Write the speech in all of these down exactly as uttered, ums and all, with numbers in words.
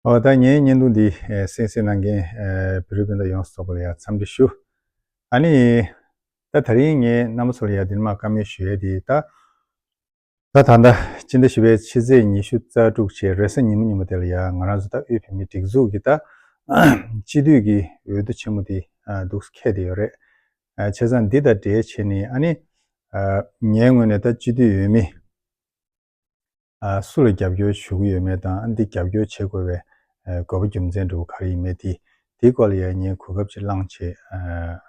ཨོ་ད་ངའི་བརྙན་ཐུང་འདི་ཨེ་གསན་གཟིགས་གནང་མཁན་ཨེ་བོད་རིགས་སྤུན་ཟླ་ཡོངས་སུ་རྫོགས་པ་ལ་ཡང་འཚམས་འདྲི་ཞུ། ཨ་ནི་ད་དེ་རིང་ངས་རྣམ་པ་ཚོ་ལ་ཡང་འདི་ནས་མར་བཀའ་མོལ་ཞུ་ཡས་འདི་ད། ད་ད་ལྟ་སྤྱི་ཟླ་བཞི་པའི་ཕྱི་ཚེས་ཉི་ཤུ་རྩ་དྲུག་བཅས་རེས་གཟའ་ཉིན་མོ་ཉིན་མོ་དེ་ལ་ཡང་ང་རང་ཚོ་ད་དབུས་བོད་མིའི་སྒྲིག་འཛུགས་ཀྱི་ད་སྤྱི་འཐུས་ཀྱི་འོས་བསྡུ་ཆེན་མོ་དེ་ཨ་འདུག་སེ་འཁེལ་བསྡད་ཡོད་རེད། ཨ་བྱས་ཙང་འདི་དང་འབྲེལ་བྱས་ནས་ཨ་ནི་ཨ་ངའི་ངོས་ནས་ད་སྤྱི་འཐུས་འོས་མི་ཨ་སུ་ལ་རྒྱབ་སྐྱོར་ཞུ་གི་ཡོད་མེད་དང་ཨ་འདི་རྒྱབ་སྐྱོར་བྱེད་དགོས་པའི་ཨ་དགོས་པ་རྒྱུ་མཚན་འདྲ་བོ་ག་རེ་ཡིན་མེད་དེ་དེའི་སྐོར་ལ་ཡང་ངས་གོ་སྐབས་ཅིག་བླངས་བྱས་ཨ།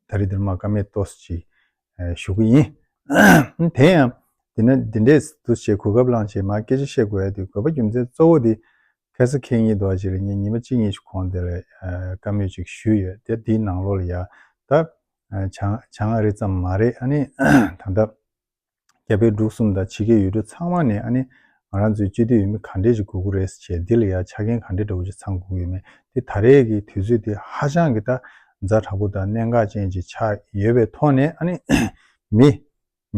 ད་རེས་འདིར་མ་བཀའ་མོལ་ཏོག་ཙམ་ཅིག་ཨ་ཞུ་གི་ཡིན། དེ་ཡང་འདི་ན་འདི་འདྲས་འདུག་ཅེས་གོ་སྐབས་བླངས་བྱས་མ་སྐད་ཆ་བཤད་དགོས་ཡ་དེ་དགོས་པ་རྒྱུ་མཚན་གཙོ་བོ་དེ་ཁ་སང་ཁེ་ཉིན་དོ་ཅིག་ལ་ངས་ཉི་མ་གཅིག་གཉིས་ཤིག་གོང་དེ་ལ་ཨ་བཀའ་མོལ་ཅིག་ཞུས་ཡོད་དེ་དེའི་ནང་ལོགས་ལ་ཡ་ད་ཨ་བྱང་བྱང་ཨ་རི་ཙམ་མ་རེད་ཨ་ནི་ད་ལྟ་རྒྱ་བལ་འབྲུག་གསུམ་དང་ཕྱི་རྒྱལ་ཡུལ་གྲུ་ཚང་མ་ནས་ཨ་ནི་ང་རང་ཚོའི་སྤྱི་འཐུས་འོས་མི་ག་འདྲས་ཅིག་དགོས་ཀྱི་རེད་ཟེར་བྱས་འདི་ལ་ཡང་ཆ་རྐྱེན་ག་འདྲས་འདྲ་བོ་ཅིག་ཚང་དགོས་ཀྱི་ཡོད་མེད་དེ་ད་རེས་ཀྱི་དུས་ཚོད་དེ་ཧ་ཅང་གི་ད་ཛ་དྲག་པོ་དང་གནད་འགག་ཅན་ཅིག་ཆགས་ཡོད་པའི་ཐོག་ནས་ཨ་ནི་མི་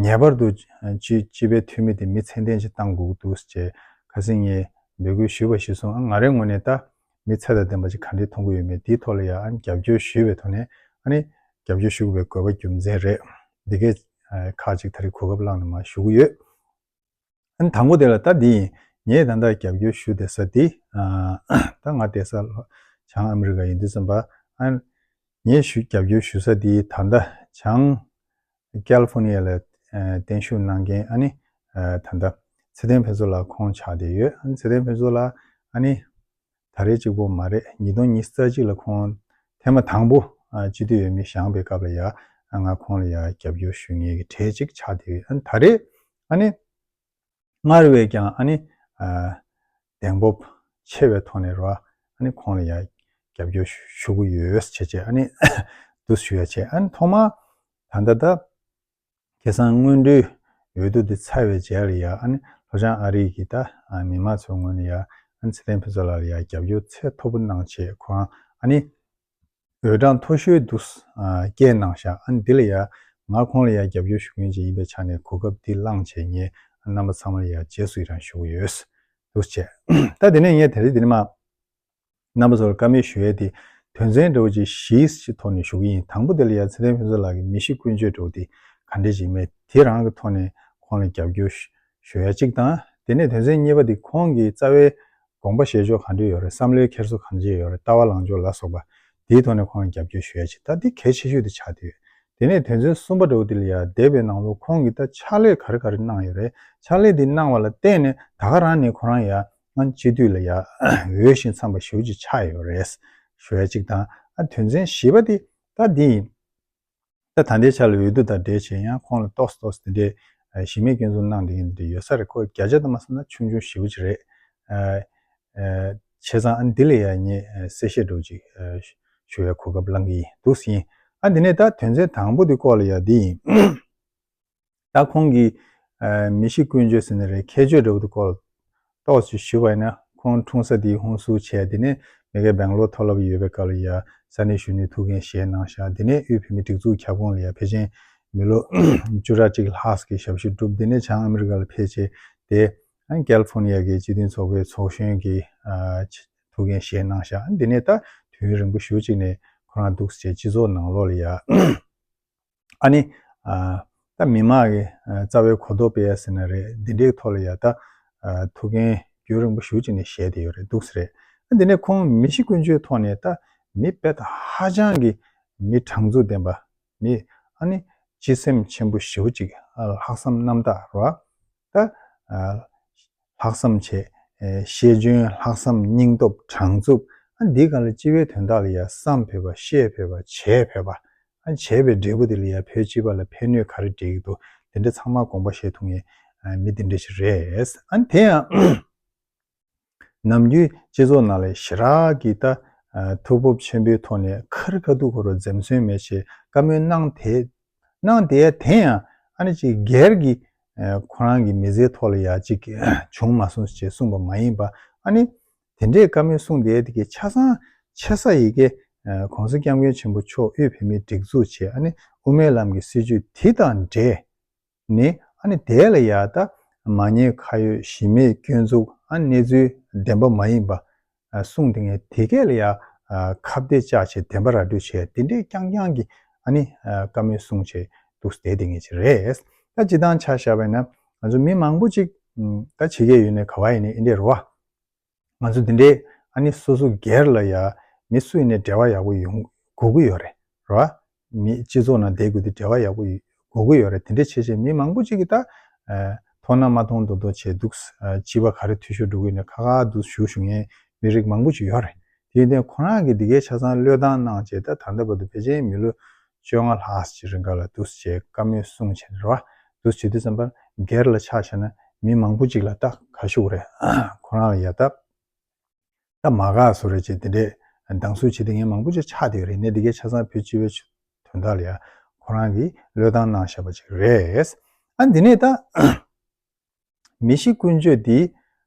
ངེས་པར་དུ་སྤྱི་སྤྱི་པའི་འཐུས་མི་དེ་མི་ཚད་ལྡན་ཅིག་བཏང་དགོས་ཀྱི་འདུག་ཟེར་བྱས་ཁ་སང་ངས་འབོད་སྐུལ་ཞུས་པ་གཞིར་བཟུང་ཨ་ང་རའི་ངོས་ནས་ད་མི་ཚད་དང་ལྡན་པ་ཅིག་ག་འདྲས་མཐོང་གི་ཡོད་མེད་དེའི་ཐོག་ལ་ཡང་ཨ་ནི་རྒྱབ་སྐྱོར་ཞུས་པའི་ཐོག་ནས་ཨ་ནི་རྒྱབ་སྐྱོར་ཞུ་དགོས་པའི་དགོས་པ་རྒྱུ་མཚན་རེད། འདི་གའི་ཨ་ཁག་ཅིག་ད་རེས་གོ་སྐབས་བླངས་ནས་མར་ཞུ་གི་ཡོད། ཨ་ནི་དང་པོ་དེ་ལ་ད་འདི་ཡིན། ངས་ད་ལྟ་རྒྱབ་སྐྱོར་ཞུ་བསྡད་ས་འདི་ཨ་ད་ང་བསྡད་ས་ལྷོ་བྱང་ཨ་མི་རི་ཀ་ཡིན་དུས་ཙམ་པ་ཨ་ངས་ཞུ་རྒྱབ་སྐྱོར་ཞུ་ས་འདི་ད་ལྟ་བྱང་ཀལ་ལི་ཧྥོ་ནི་ཡ་ལ་ཨ་བརྟན་བཞུགས་གནང་མཁན་ཨ་ནི་ཨ་ད་ལྟ་ཚེ་བརྟན་ཕུན་ཚོགས་ལགས་ཁོང་ཆགས་བསྡད་ཡོད། ཨ་ནི་ཚེ་བརྟན་ཕུན་ཚོགས་ལགས་ཨ་ནི་ད་རེས་གཅིག་པོ་མ་རེད། ཉིས་སྟོང་ཉི་ཤུ་རྩ་གཅིག་ལ་ཁོང་ཐེངས་མ་དང་པོ་ཨ་སྤྱི་འཐུས་འོས་མི་བཞེངས་པའི་སྐབས་ལ་ཡ་ཨ་ང་ཁོང་ལ་ཡ་རྒྱབ་སྐྱོར་ཞུ་མཁན་གྱི་གྲས་གཅིག་ཆགས་བསྡད་ཡོད། ཨ་ནི་ད་རེས་ཨ་ནི་སྔར་བས་ཀྱང་ཨ་ནི་ཨ་གདེང་སྤོབས་ཆེ་བའི་ཐོག་ནས་རོ་ཨ་ནི་ཁོང་ལ་ཡ་རྒྱབ་སྐྱོར་ཞུ་གི་ཡོད་ཅེས་བྱས་ཨ་ནི་འདུག་ཞུ་ཡ་བྱས། ཨ་ནི་ཐོག་མ་ད་ལྟ་ད། ཁ་སང་སྔོན་འགྲོའི་འོས་བསྡུ་འདི་ཚར་བའི་རྗེས་ལ་ཡ་ཨ་ནི་ལྷོ་བྱང་ཨ་རི་གི་ད་ཨ་མི་མང་ཚོའི་ངོས་ནས་ཡ་ཨ་ནི་ཚེ་བརྟན་ཕུན་ཚོགས་ལགས་ལ་ཡ་རྒྱབ་སྐྱོར་ཚད་མཐོ་པོ་གནང་བྱས་ཁོ་རང་ཨ་ནི་འོས་གྲངས་མཐོ་ཤོས་འདུག་ཨ་བཀལ་གནང་ཤག་ཨ་ནི་འདི་ལ་ཡ་ང་ཁོང་ལ་ཡ་རྒྱབ་སྐྱོར་ཞུ་མཁན་ཅིག་ཡིན་པའི་ཆ་ནས་གོ་སྐབས་འདི་བླངས་བྱས་ངས་རྣམ་པ་ཚང་མ་ལ་ཡ་རྗེས་སུ་ཡི་རང་ཞུ་གི་ཡོད་འདུག་བྱས། ད་དེ་ནས་ངས་དེ་རིང་འདི་ནས་མ། རྣམ་པ་ཚོར་བཀའ་མོལ་ཞུ་ཡས་དེ་དོན་ཚན་འདྲ་བོ་ཅིག་བཞིའི་ཐོག་ནས་ཞུ་གི་ཡིན། དང་པོ་དེ་ལ་ཡ་ཚེ་བརྟན་ཕུན་ཚོགས་ལགས་ཀྱི་མི་གཤིས་ཀུན་སྤྱོད་འདྲ་བོ་དེ་ག་འདྲས་ཅིག་མེད་དེ་རང་གི་ཐོག་ནས་ཁོང་ལ་རྒྱབ་སྐྱོར་ཞུ་ཡ་གཅིག་དང་དེ་ནས་དོན་ཚན་གཉིས་པ་དེ་ཁོང་གི་རྩ་བའི་དགོངས་པ་བཞེས་ཕྱོགས་ག་འདྲས་ཡོད་རེད། བསམ་བློའི་འཁྱེར་སོ་ག་འདྲས་ཡོད་རེད། ལྟ་བ་ལངས་ཕྱོགས་ལ་སོགས་པ་དེའི་ཐོག་ནས་ཁོང་ལ་རྒྱབ་སྐྱོར་ཞུ་ཡ་གཅིག་ད་དེ་གལ་ཆེ་ཤོས་དེ་ཆགས་བསྡད་ཡོད། དེ་ནས་དོན་ཚན་གསུམ་པ་འདྲ་བོ་དེ་ལ་ཡ་འདས་པའི་ནང་ལོགས་ཁོང་གིས་ད་ཕྱག་ལས་ག་རེ་ག་རེ་གནང་ཡོད་རེད། ཕྱག་ལས་དེ་གནང་བ་ལ་བརྟེན་ནས་ད་ག་རང་ནས་ཁོ་རང་ཡ། ང་སྤྱི་འཐུས་ལ་ཡ་འོས་ཤིང་འཚམས་པ་ཞེ་པོ་ཅིག་ཆགས་ཡོད་རེད་ཞུ་ཡ་གཅིག་དང་ཨ་དོན་ཚན་བཞི་པ་དེ་ད་འདི་ཡིན། ད་ད་ལྟའི་ཆ་ལ་འོས་བསྡུ་དང་འབྲེལ་བྱས་ཡང་ཁོང་ལ་ཏོག་ཙམ་ཏོག་ཙམ་དེ་འདྲའི་གཞི་མེད་སྐྱོན་འཛུགས་གནང་བསྡད་མཁན་དེ་འདྲ་ཡོད་ས་རེད། ཁོ་བརྒྱ་ཆ་དུ་མ་བསམ་ན་ཆུང་ཆུང་ཞེ་པོ་ཅིག་རེད། བྱས་ཙང་ཨ་འདི་ལ་ཡ་ངས་གསལ་བཤད་འདྲ་བོ་ཅིག་ཞུ་ཡ་གོ་སྐབས་བླང་གི་ཡིན་འདུག་ཟིན། ཨ་འདི་ནས་ད་དོན་ཚན་དང་པོ་དེ་སྐོར་ལ་ཡ་འདི་ཡིན། ད་ཁོང་གི་ཨ་མི་གཤིས་ཀུན་སྤྱོད་ཟེར་ན་རེད། ཁྱད་ཆོས་འདྲ་བོ་དེ་སྐོར་ཏོག་ཙམ་ཞུས་པ་ཡིན་ན། ཁོང་འཁྲུངས་ས་དེ་ཧུན་སུར་བྱས། དེ་ནས་མ་གིར་སྦེང་ལོར་མཐོ་སློབ་ཡོད་པའི་སྐབས་ལ་ཡ་ས་གནས་གཞོན་ནུའི་ཐུགས་འགན་བཞེས་གནང་ཤག་དེ་ནས་དབུས་བོད་མིའི་སྒྲིག་འཛུགས་ཁྱབ་ཁོངས་ལ་ཡ་ཕལ་ཆེར་མི་ལོ་བཅུ་ཕྲག་གཅིག་ལྷག་ཙམ་གྱི་ཞབས་ཞུ་བསྒྲུབས། དེ་ནས་བྱང་ཨ་མི་རི་ཀ་ལ་ཕེབས་བྱས་དེ་ཨ་ཀལ་ལི་ཧྥོ་ནི་ཡ་གི་སྤྱི་མཐུན་ཚོགས་པའི་ཚོགས་གཞོན་གྱི་ཨ་ཐུགས་འགན་བཞེས་གནང་ཤག་དེ་ནས་ད་དུས་ཡུན་རིང་པོ་ཞེ་པོ་ཅིག་ནས་ཁོ་རང་འདུག་སེ་བྱས་སྤྱི་ཚོགས་ནང་ལོགས་ལ་ཡ། ཨ་ནི། ཨ་ད་མི་མང་གི་ཨ་རྩ་བའི་གོ་རྟོགས་སྤེལ་ཡ་ཟེར་ན་རེད། འདི་འདྲའི་ཐོག་ལ་ཡ་ད་ཨ་ཐུགས་འགན་རྒྱུན་རིང་པོ་ཞེ་པོ་ཅིག་ནས་བཞེས་བསྡད་ཡོད་རེད། འདུག་སེ་རེད། ཨ་འདི་ནས་ཁོང་མི་གཤིས་ཀུན་སྤྱོད་ཐོག་ནས་ད་མི་དཔེ་ད་ཧ་ཅང་གི་མི་དྲང་ཚུགས་ལྡན་པ། མི་ཨ་ནི་སྤྱི་སེམས་ཆེན་པོ་ཞེ་པོ་ཅིག་ཨ་ལྷག་བསམ་རྣམ་དག་རེད་བ། ད་ཨ་ལྷག་བསམ་བྱས། ཨེ་ཤེས་འཇོན། ལྷག་བསམ། སྙིང་སྟོབས། དྲང་ཚུགས། ཨ་འདིའི་སྒང་ལ་སྤྱི་བའི་དོན་དག་ལ་ཡ་བསམ་ཕོད་པ། བཤད་ཕོད་པ། བྱེད་ཕོད་པ། ཨ་བྱས་པའི་འབྲས་བུ་དེ་ལ་ཡ་བོད་སྤྱི་པ་ལ་ཕན་གནོད་ག་རེ་འབྲེལ་གྱི་འདུག་དེ་འདྲ་ཚང་མ་དགོངས་པ་བཞེས་ཐུབ་མཁན་ཨ་མི་དེ་འདྲ་ཞིག་རེད། ཨ་དེ་ཡང་ནམ་རྒྱུན་སྤྱི་ཚོགས་ནང་ལ་ཞེ་དྲག་གི་ད་ཨ་ཐུགས་སྤོབས་ཆེན་པོའི་ཐོག་ནས་ཁ་རི་ཁ་ཐུག་ཁོ་རང་འཛེམ་ཟོན་མེད་བྱས་བཀའ་མོལ་གནང་དེ། གནང་བསྡད་ཡ་དེ་ཡང་ཨ་ནི་ཅིག་སྒེར་གྱི་ཨ་ཁོ་རང་གི་མི་ཚེའི་ཐོག་ལ་ཡ་ཅིག་བྱུང་མ་སོང་ཞེས་གསུངས་པ་མ་ཡིན་པ། ཨ་ནི་དེ་འདྲའི་བཀའ་མོལ་གསུངས་བསྡད་ཡ་དེ་གི་ཆ་ཚང་ཆེ་ས་ཡི་གེ་ཨ་༸གོང་ས་༸སྐྱབས་མགོན་ཆེན་པོ་མཆོག་དབུས་བོད་མིའི་སྒྲིག་འཛུགས་བྱས། ཨ་ནི་དབུ་མའི་ལམ་གྱི་སྲིད་བྱུས་དེ་དང་འབྲེལ་ནས་ཨ་ནི་དེ་ལ་ཡ་ད་མ་ཉེས་ཁ་གཡོགས། གཞི་མེད་སྐྱོན་འཛུགས། ཨ་གནས་ཚུལ་བདེན་པ་མ་ཡིན་པ། གསུངས་དེ་ངས་དེ་གས་ལ་ཡ་ཁ་གཏད་བཅག་བྱས་བདེན་པ་ར་སྤྲོད་བྱས་དེ་འདྲས་རྐྱང་རྐྱང་གི་ཨ་ནི་བཀའ་མོལ་གསུངས་བྱས་འདུག་བསྡད་དེ་ངས་ཅི་རེད། ད་སྤྱི་བཏང་ཆ་བཞག་པ་ཡིན་ན་ང་ཚོ་མི་མང་པོ་ཅིག་ད་ཕྱི་རྒྱལ་ཡོད་ནས་ག་བ་ཡིན་ནས་ཨིན་འདྲས་རོ་བ། ང་ཚོ་འདི་འདྲའི་ཨ་ནི་སོ་སོ་སྒེར་ལ་ཡ་མི་སུ་ཡིན་ནའི་འབྲེལ་བ་ཡག་པོ་ཡོང་དགོས་ཀྱི་ཡོད་རེད་ར། མི་སྤྱི་ཚོགས་ནང་བསྡད་དགོས་དུས་འབྲེལ་བ་ཡག་པོ་དགོས་ཀྱི་ཡོད་རེད། དེ་འདྲ་བྱས་བྱས་མི་མང་པོ་ཅིག་གིས་ད་མཐོང་ན་མ་མཐོང་མདོག་མདོག་བྱས་འདུག་སྤྱི་པ་ག་རེ་འཐུས་ཤོར་འགྲོ་གི་ཡོད་ནའི་ཁ་ཁ་འདུག་ཞུ་ཞུ་མཁན་མི་རིགས་མང་པོ་ཅིག་ཡོད་རེད། དེ་ཡིན་དུས་ཁོ་རང་གིས་འདི་གའི་ཆ་ཚང་བློས་བཏང་གནང་བྱས་ད་ད་ལྟ་བར་དུ་ཕལ་ཆེར་མི་ལོ་བཅོ་ལྔ་ལྷག་ཅིག་རིང་ག་ལ་འདུག་བྱས་བཀའ་མོལ་གསུངས་བྱས་རེད་བ། འདུག་བྱེད་དུས་ཙམ་པར་སྒེར་ལ་ཆ་བཞག་ན་མི་མང་པོ་ཅིག་ལ་ད་ག་ཞུ་དགོས་རེད། ཁོ་རང་ལ་ཡ་ད་ད་མ་དགའ་བཟོ་འདྲ་ཅིག་དེ་འདྲས་སྡང་ཟུག་བྱེད་དེ་ངས་མང་པོ་ཅིག་ཆགས་བསྡད་ཡོད་རེད། ནས་དེ་གའི་ཆ་ཚང་བོད་སྤྱི་པའི་དོན་དག་ལ་ཡ་ཁོ་རང་གིས་བློས་བཏང་གནང་བཞག་པ་ཅིག་རེད། ཨ་འདི་ནས་ད་མི་ཤི་ཀུན་སྤྱོད་འདི་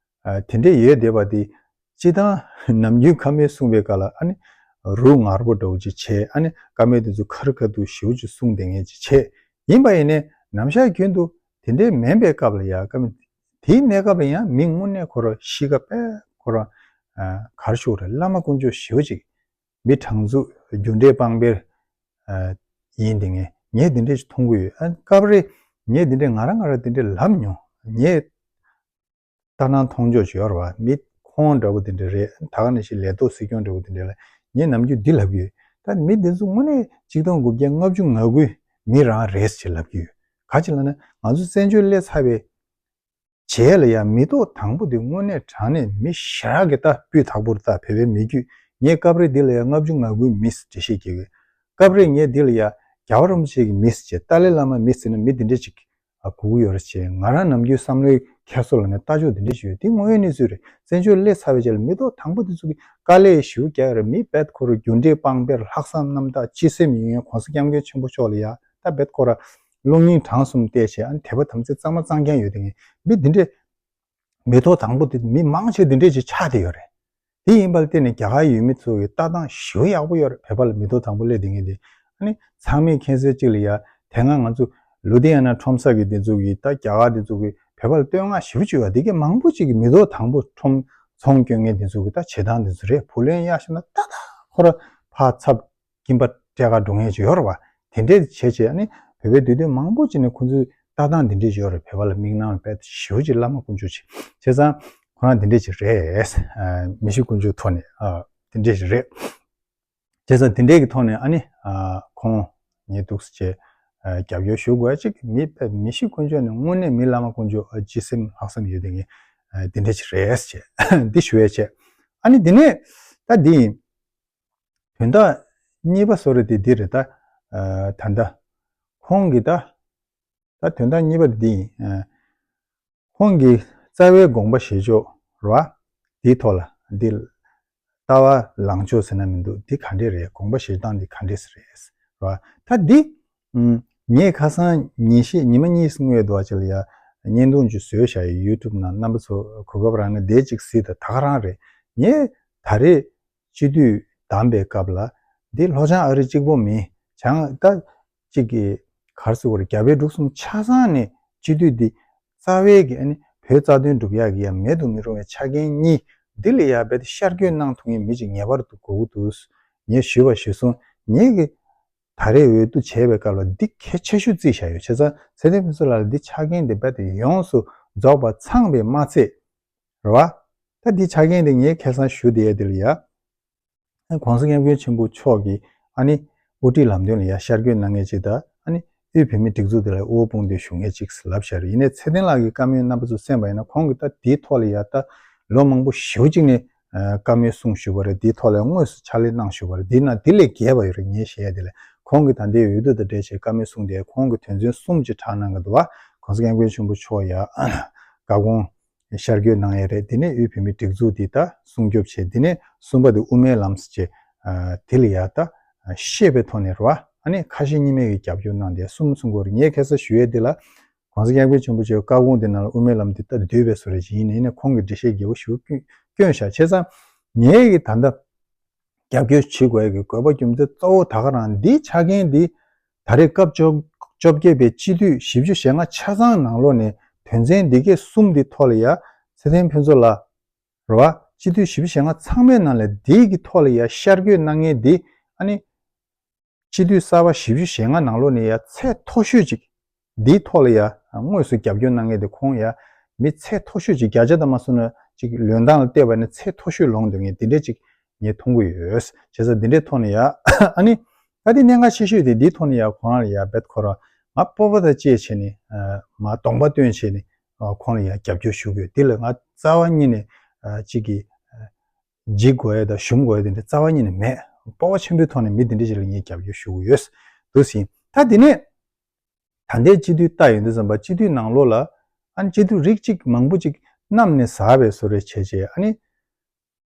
དེ་འདྲས་ཡོད་བསྡད་པ་འདི་སྤྱིར་བཏང་ནམ་རྒྱུན་བཀའ་མོལ་གསུངས་པའི་སྐབས་ལ་ཨ་ནི་རུ་ངར་པོ་འདྲ་བོ་ཅིག་བྱས་ཨ་ནི་བཀའ་མོལ་དེ་ཚོ་ཁ་རི་ཁ་ཐུག་ཞེ་པོ་ཅིག་གསུངས་བསྡད་མཁན་ཅིག་བྱས། ཡིན་པ་ཡིན་ནའི་ནམ་ཞག་རྒྱུན་དུ་དེ་འདྲས་མིན་པའི་སྐབས་ལ་ཡ་བཀའ་མོལ་དེའི་གནས་སྐབས་ལ་ཡང་མི་དངོས་གནས་ཁོ་རང་གཤིས་ཀ་དཔེ་ཁོ་རང་ག་རེ་ཞུ་དགོས་རེད། བླ་མ་དཀོན་མཆོག་ཞེ་པོ་ཅིག་མི་དྲང་ཚུགས་རྒྱུ་འབྲས་དཔང་པོ་ཡིན་དེ་ངས་ངས་དེ་འདྲས་ཞིག་མཐོང་གི་ཡོད། ཨ་སྐབས་རེ་ངས་དེ་འདྲས་ང་རང་ང་རང་དེ་འདྲས་ལབ་མྱོང་། ངས་ལྟ་སྣང་མཐོང་ཕྱོགས་ཅིག་ཡོད་རེད་བ། མི་ཁོང་འདྲ་བོ་དེ་འདྲས་རེད། ད་ག་ནང་བཞིན་ལས་ཐོག་སྲིད་སྐྱོང་འདྲ་བོ་དེ་འདྲས་ལ་ངས་ནམ་རྒྱུན་འདི་ལབ་ཀྱི་ཡོད། ད་མི་འདི་ཚོ་དངོས་གནས་ཆིག་སྟོང་དགུ་བརྒྱ་ལྔ་བཅུ་ང་དགུའི་མི་རང་རེད་ཅེས་ལབ་ཀྱི་ཡོད། ག་ཅི་ལབ་ན་ང་ཚོ་བཙན་བྱོལ་སླེབས་ཚར་བའི་རྗེས་ལ་ཡང་མི་ཐོག་དང་པོ་དེ་དངོས་གནས་དྲང་གནས་མི་ཞེ་དྲག་གི་ད་སྤུས་དག་པོ་རེད། ད་བོད་པའི་མི་རྒྱུད་ངས་སྐབས་རེ་འདི་ལ་ཡང་ལྔ་བཅུ་ང་དགུའི་མི་འགྲེལ་བཤད་རྒྱག་གི། སྐབས་རེ་ངས་འདི་ལ་ཡང་རྒྱལ་བ་རིན་པོ་ཆེ་གི་མི་ཟེར་བྱས་ཏཱ་ལའི་བླ་མའི་མི་ཟེར་ན་མི་འདི་འདྲས་ཅིག་ཨ་གོ་གི་ཡོད་རེད་ཅེས་ང་རང་ནམ་རྒྱུན་བསམ་བློའི་འཁྱེར་སོ་ལ་ནས་ལྟ་ཕྱོགས་འདི་འདྲས་ཞིག་ཡོད། འདི་དངོས་ཡོད་གནས་ཚུལ་རེད། བཙན་བྱོལ་སླེབས་ཚར་བའི་རྗེས་ལ་མི་ཐོག་དང་པོ་འདི་ཚོ་གི་དཀའ་ལས་ཞེ་པོ་རྒྱག་ཡོད་རེད། མི་རྦད་ཁོ་རང་རྒྱུ་འབྲས་དཔང་པོར་ལྷག་བསམ་རྣམ་དག་སྤྱི་སེམས་ཡིན་ཡང་གོང་ས་སྐྱབས་མགོན་ཆེན་པོ་མཆོག་ལ་ཡ་ད་རྦད་ཁོ་རང་གློག་བརྙན་གྲངས་གསུམ་བལྟས་བྱས་ཨ་ནི་དད་པ་དམ་ཚིག་གཙང་མ་གཙང་རྐྱང་ཡོད་དེ་ངས་མི་འདི་འདྲས་མི་ཐོག་དང་པོ་དེ་མི་མང་ཆེ་འདི་འདྲས་ཅིག་ཆགས་བསྡད་ཡོད་རེད། དེ་ཡིན་པ་ལ་བརྟེན་ནས་རྒྱ་གར་ཡུལ་མི་ཚོ་གི་ལྟ་སྟངས་ཞེ་པོ་ཡག་པོ་ཡོད་རེད། བོད་པ་ལ་མི་ཐོག་དང་པོ་སླེབས་བསྡད་མཁན་དེ་ཨ་ནི་ཚང་མས་མཁྱེན་གསལ་གཅིག་ལ་ཡ་དེ་སྔ་ང་ཚོ་ལུ་དྷི་ཡ་ན་ཁྲོམ་ས་གི་དེ་ཚོ་གི་ད་རྒྱ་གར་དེ་ཚོ་གི་བོད་པ་ལ་བསྟོད་བསྔགས་ཞེ་པོ་བྱས་ཡོད། དེ་གའི་མང་པོ་ཅིག་གི་མི་ཐོག་དང་པོ་ཁྲོམ་ཚོང་སྐྱོན་མཁན་དེ་ཚོ་གི་ད་བྱེད་སྟངས་དེ་ཚོ་རེད། བུ་ལོན་གཡར་ཤོག་ན་ཏག་ཏག་ཁོ་ར་ཕར་ཚབ་ཀིམ་པ་སྤྲད་ག་འགྲོ་མཁན་ཅིག་ཡོད་རེད་བ། དེ་འདྲས་བྱས་བྱས་ཨ་ནི་བོད་པའི་དུས་སྟོན་མང་པོ་ཅིག་ནས་ཁོ་ཚོའི་ལྟ་སྟངས་འདི་འདྲས་ཅིག་ཡོད་རེད། བོད་པ་ལ་མིག་ནང་ལ་དཔེ་ཞེ་པོ་ཅིག་བླ་མ་དཀོན་མཆོག་ཅིག་བྱས་ཙང་ཁོ་རང་འདི་འདྲས་ཅིག་རེད། ཨ་མི་ཤི་དཀོན་མཆོག་ཐོག་ནས་ཨ་འདི་འདྲས་ཅིག་རེད། བྱས་ཙང་འདི་འདྲས་ཀྱི་ཐོག་ནས་ཨ་ནི་ཨ་ཁོང་ངས་འདུག་སེ་བྱས་ཨ་རྒྱབ་སྐྱོར་ཞུ་དགོས་ཅིག་མི་དཔེ་མི་ཤི་དཀོན་མཆོག་ནས་དངོས་གནས་མི་བླ་མ་དཀོན་མཆོག་ཨ་སྤྱི་སེམས་ལྷག་བསམ་ཡོད་དེ་ངས་ཨ་འདི་འདྲས་ཅིག་རེད་ཅེས་འདི་ཞུ་ཡས་བྱས། ཨ་ནི་འདི་ནས་ད་འདི་ཡིན། དོན་དག་གཉིས་པ་བཟོ་རེད་དེ་འདི་རེད་ད། ཨ་ད་ལྟ་ཁོང་གིས་ད་ད་དོན་དག་གཉིས་པ་དེ་འདི་ཡིན། ཨ་ཁོང་གིས་རྩ་བའི་དགོངས་པ་བཞེས་ཕྱོགས་རེད་བ། འདིའི་ཐོག་ལ་འདི་ལྟ་བ་ལངས་ཕྱོགས་ཟེར་ན་མི་འདུག་འདི་ག་འདྲས་རེད། དགོངས་པ་བཞེས་སྟངས་འདི་ག་འདྲས་རེད་རེད་བ། ད་འདི་ཨུམ་ངས་ཁ་སང་ཉིན་ཤས་ཉི་མ་གཉིས་སྔོན་དུ་བ་ཅིག་ལ་ཡ་བརྙན་ཐུང་ཅིག་བཟོས་བཞག་ཡོད། ཡུ་ཊུབ་ནང་རྣམ་པ་ཚོ་གོ་སྐབས་རག་ན་དེ་ཅིག་གཟིགས་དང་། ད་ག་རང་རེད། ངས་ད་རེས་སྤྱི་འཐུས་བདམས་པའི་སྐབས་ལ་འདི་ལྷོ་བྱང་ཨ་རི་གཅིག་པོ་མིན། བྱང་ད་གཅིག་གི་གར་སོ་བར་རྒྱ་བལ་འབྲུག་གསུམ་ཆ་ཚང་ནས་སྤྱི་འཐུས་འདི་རྩ་བའི་གི་ཨ་ནི་བོད་རྩ་དོན་སྒྲུབ་ཡག་གི་ཡ་མེད་དུ་མི་རུང་བའི་ཆ་རྐྱེན་གཉིས་འདི་ལ་ཡ་རྦད་དེ་ཤར་བསྐྱོད་གནང་ཐུབ་མཁན་མི་ཅིག་ངེས་པར་དུ་དགོས་ཀྱི་འདུག་ངས་ཞུས་པ་ཞུས་སོང་། ངས་གི་ད་རེས་འོས་བསྡུ་བྱས་པའི་སྐབས་ལ་འདི་གལ་ཆེ་ཤོས་བརྩིས་བཞག་ཡོད། བྱས་ཙང་ཚེ་བརྟན་ཕུན་ཚོགས་ལགས་ལ་འདི་ཆ་རྐྱེན་འདི་རྦད་དེ་ཡོངས་སུ་རྫོགས་པ་ཚང་བས་མ་ཚད། རེད་བ། ད་འདི་ཆ་རྐྱེན་དེ་ངས་ཁ་སང་ཞུ་བསྡད་ཡ་དེ་ལ་ཡ། ཨ་༸གོང་ས་༸སྐྱབས་མགོན་ཆེན་པོ་མཆོག་གིས་ཨ་ནི་དབུ་ཁྲིད་ལམ་སྟོན་ལ་ཡ་ཤར་བསྐྱོད་གནང་མཁན་ཅིག་དང་ཨ་ནི་དབུས་བོད་མིའི་སྒྲིག་འཛུགས་དེ་ལ་དབུ་བ་དཔུང་འདེགས་ཞུ་མཁན་ཅིག་ལབ་བཞག་རེད། ཡིན་ནའི་ཚེ་བརྟན་ལགས་ཀྱི་བཀའ་མོལ་རྣམ་པ་ཚོ་གསན་པ་ཡིན་ན་ཁོང་གིས་ད་དེའི་ཐོག་ལ་ཡ་ད་ལོ་མང་པོ་ཞེ་པོ་ཅིག་ནས་ཨ་བཀའ་མོལ་གསུངས་བཞུགས་པ་རེད། དེའི་ཐོག་ལ་དངོས་སུ་ཕྱག་ལས་གནང་བཞུགས་པ་རེད། དེའི་ནང་དེ་ལས་རྒྱས་པ་ཡོད་རེད། ངས་བཤད་ཡ་དེ་ལ་ཁོང་གིས་ད་ལྟའི་འོས་བསྡུ་དང་འབྲེལ་བྱས་བཀའ་མོལ་གསུངས་དེ་ཁོང་གིས་དོན་ཚན་གསུམ་ཅིག་བགྲངས་གནང་གི་འདུག་བ། ༸གོང་ས་༸སྐྱབས་མགོན་ཆེན་པོ་མཆོག་ཡ་བཀའ་དགོངས། ཤར་བསྐྱོད་གནང་ཡས་རེད། དེ་ནས་དབུས་བོད་མིའི་སྒྲིག་འཛུགས་འདི་ད་སྲུང་སྐྱོབ་བྱས། དེ་ནས་གསུམ་པ་དེ་དབུ་མའི་ལམ་ཟེར་བྱས། ཨ་དེ་ལ་ཡ་ད་ཤེས་པའི་ཐོག་ནས་རེད་བ། ཨ་ནི་ཁ་ཞེ་གཉིས་མེད་ཀྱི་རྒྱབ་སྐྱོར་གནང་སྟེ་གསུམ་གསུང་གི་ཡོད་རེད། ངས་ཁ་སང་ཞུ་ཡས་འདི་ལ་༸གོང་ས་༸སྐྱབས་མགོན་ཆེན་པོ་མཆོག་བཀའ་དགོངས་འདི་ནང་ལ་དབུ་མའི་ལམ་འདི་ད་འདུས་པའི་བཟོ་འདྲ་ཅིག་ཡིན་ནའི་ཡིན་ནའི་ཁོང་གིས་འགྲེལ་བཤད་རྒྱས་པོ་ཞེ་པོ་བསྐྱོན་བཞག་བྱས་ཙང་ངས་ཀྱི་ད་ལྟ་རྒྱབ་སྐྱོར་བྱེད་དགོས་ཀྱི་དགོས་པ་རྒྱུ་མཚན་གཙོ་བོ་ད་ག་རང་འདིའི་ཆ་རྐྱེན་འདི་ད་རེས་སྐབས་བཅོ་བཅོ་བརྒྱད་པའི་སྤྱི་འཐུས་བཞི་བཅུ་ཞེ་ལྔ་ཆ་ཚང་ནང་ལོགས་ནས་དོན་ཚན་འདི་གའི་གསུམ་འདི་ཐོག་ལ་ཡ་ཚེ་བརྟན་ཕུན་ཚོགས་ལགས་རེད་བ། སྤྱི་འཐུས་བཞི་བཅུ་ཞེ་ལྔ་ཚང་མའི་ནང་ལས་འདི་གི་ཐོག་ལ་ཡ་ཤར་བསྐྱོད་གནང་མཁན་འདི་ཨ་ནི་སྤྱི་འཐུས་གསར་པ་བཞི་བཅུ་ཞེ་ལྔ་ནང་ལོགས་ནས་ཡ་ཚད་མཐོ་ཤོས་ཅིག་འདིའི་ཐོག་ལ་ཡ་དངོས་སུ་རྒྱབ་སྐྱོར་གནང་མཁན་དེ་ཁོང་ཡ་མི་ཚད་མཐོ་ཤོས་ཅིག་བརྒྱ་ཆ་དང་མ་སོང་ན་ཅིག་ལོན་སྟངས་ལ་བལྟས་པ་ནི་ཚད་མཐོ་ཤོས་ལོངས་སྡོད་མཁན་དེ་འདྲས་ཅིག་ངས་མཐོང་གི་ཡོད། བྱས་ཙང་དེ་འདྲའི་ཐོག་ནས་ཡ་ཨ་ནི་ད་དེ་གནད་འགག་ཆེ་ཤོས་དེ་འདིའི་ཐོག་ནས་ཡ་ཁོ་རང་ལ་ཡ་རྦད་ཁོ་རང་ང་སྤོབས་པ་དང་བཅས་བྱས་ནས་མ་གདོང་པ་སྟོན་བྱས་ནས་ཁོང་ལ་ཡ་རྒྱབ་སྐྱོར་ཞུ་དགོས་དེ་ལ་ང་རྩ་བ་ཉིད་ནས་ཅིག་གི་འཇིགས་དགོས་ཡ་དང་ཞུམ་དགོས་ཡ་དེ་འདྲ་རྩ་བ་ཉིད་ནས་མེད། སྤོབས་པ་ཆེན་པོའི་ཐོག་ནས་མི་དེ་འདྲ་ཞིག་ལ་ངས་རྒྱབ་སྐྱོར་ཞུ་གི་ཡོད། འདུག་ཟིན་ད་དེ་ནས་ད་ལྟའི་སྤྱི་འཐུས་ལྟ་ཡོང་དུས་ཙམ་པ་སྤྱི་འཐུས་ནང་ལོགས་ལ་ཨ་ནི་སྤྱི་འཐུས་རིགས་གཅིག་མང་པོ་ཅིག་གནམ་ནས་ཟག་པའི་བཟོ་འདྲ་བྱས་བྱས་ཨ་ནི་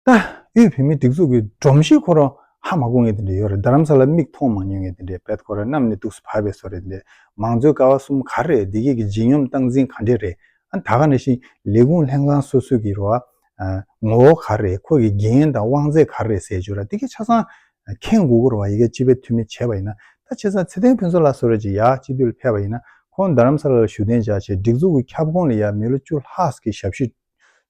ད་དབུས་བོད་མིའི་སྒྲིག་འཛུགས་ཀྱི་སྒྲོམ་གཞི་ཁོ་རང་ཧ་མ་གོ་མཁན་དེ་འདྲ་ཡོད་རེད། རྡ་རམ་ས་ལ་མིག་མཐོང་མ་མྱོང་མཁན་དེ་འདྲ་རྦད་ཁོ་རང་གནམ་ནས་འདུག་སེ་བབས་པའི་བཟོ་འདྲ་དེ་འདྲ་མང་གཙོའི་ཀ་བ་གསུམ་ག་རེ་རེད། འདི་གའི་གི་ལྗིད་སྙོམས་སྟངས་འཛིན་ག་འདྲ་རེད། ཨ་ནི་ད་ག་ནང་བཞིན་ལས་ཁུངས་ལྷན་ཁང་སོ་སོའི་གི་རེད་བ། ངོ་བོ་ག་རེ་རེད། ཁོ་གི་འགན་དང་དབང་ཚད་ག་རེ་རེད་ཟེར་རྒྱུ་ར་འདི་གའི་ཆ་ཚང་མཁྱེན་དགོས་ཀྱི་རེད་བ། ཡ་གི་སྤྱི་པའི་འཐུས་མི་བྱས་པ་ཡིན་ན། ད་བྱས་ཙང་ཚེ་བརྟན་ཕུན་ཚོགས་ལགས་བཟོ་འདྲ་ཅིག་ཡ་སྤྱི་འཐུས་ལ་ཕེབས་པ་ཡིན་ན་ཁོང་རྡ་རམ་ས་ལ་ལ་བཞུགས་གདན་འཇགས་བྱས་སྒྲིག་འཛུགས་ཀྱི་ཁྱབ་ཁོངས་ལ་ཡ་མི་ལོ་བཅུ་ལྷག་གི་ཞབས་ཕྱི་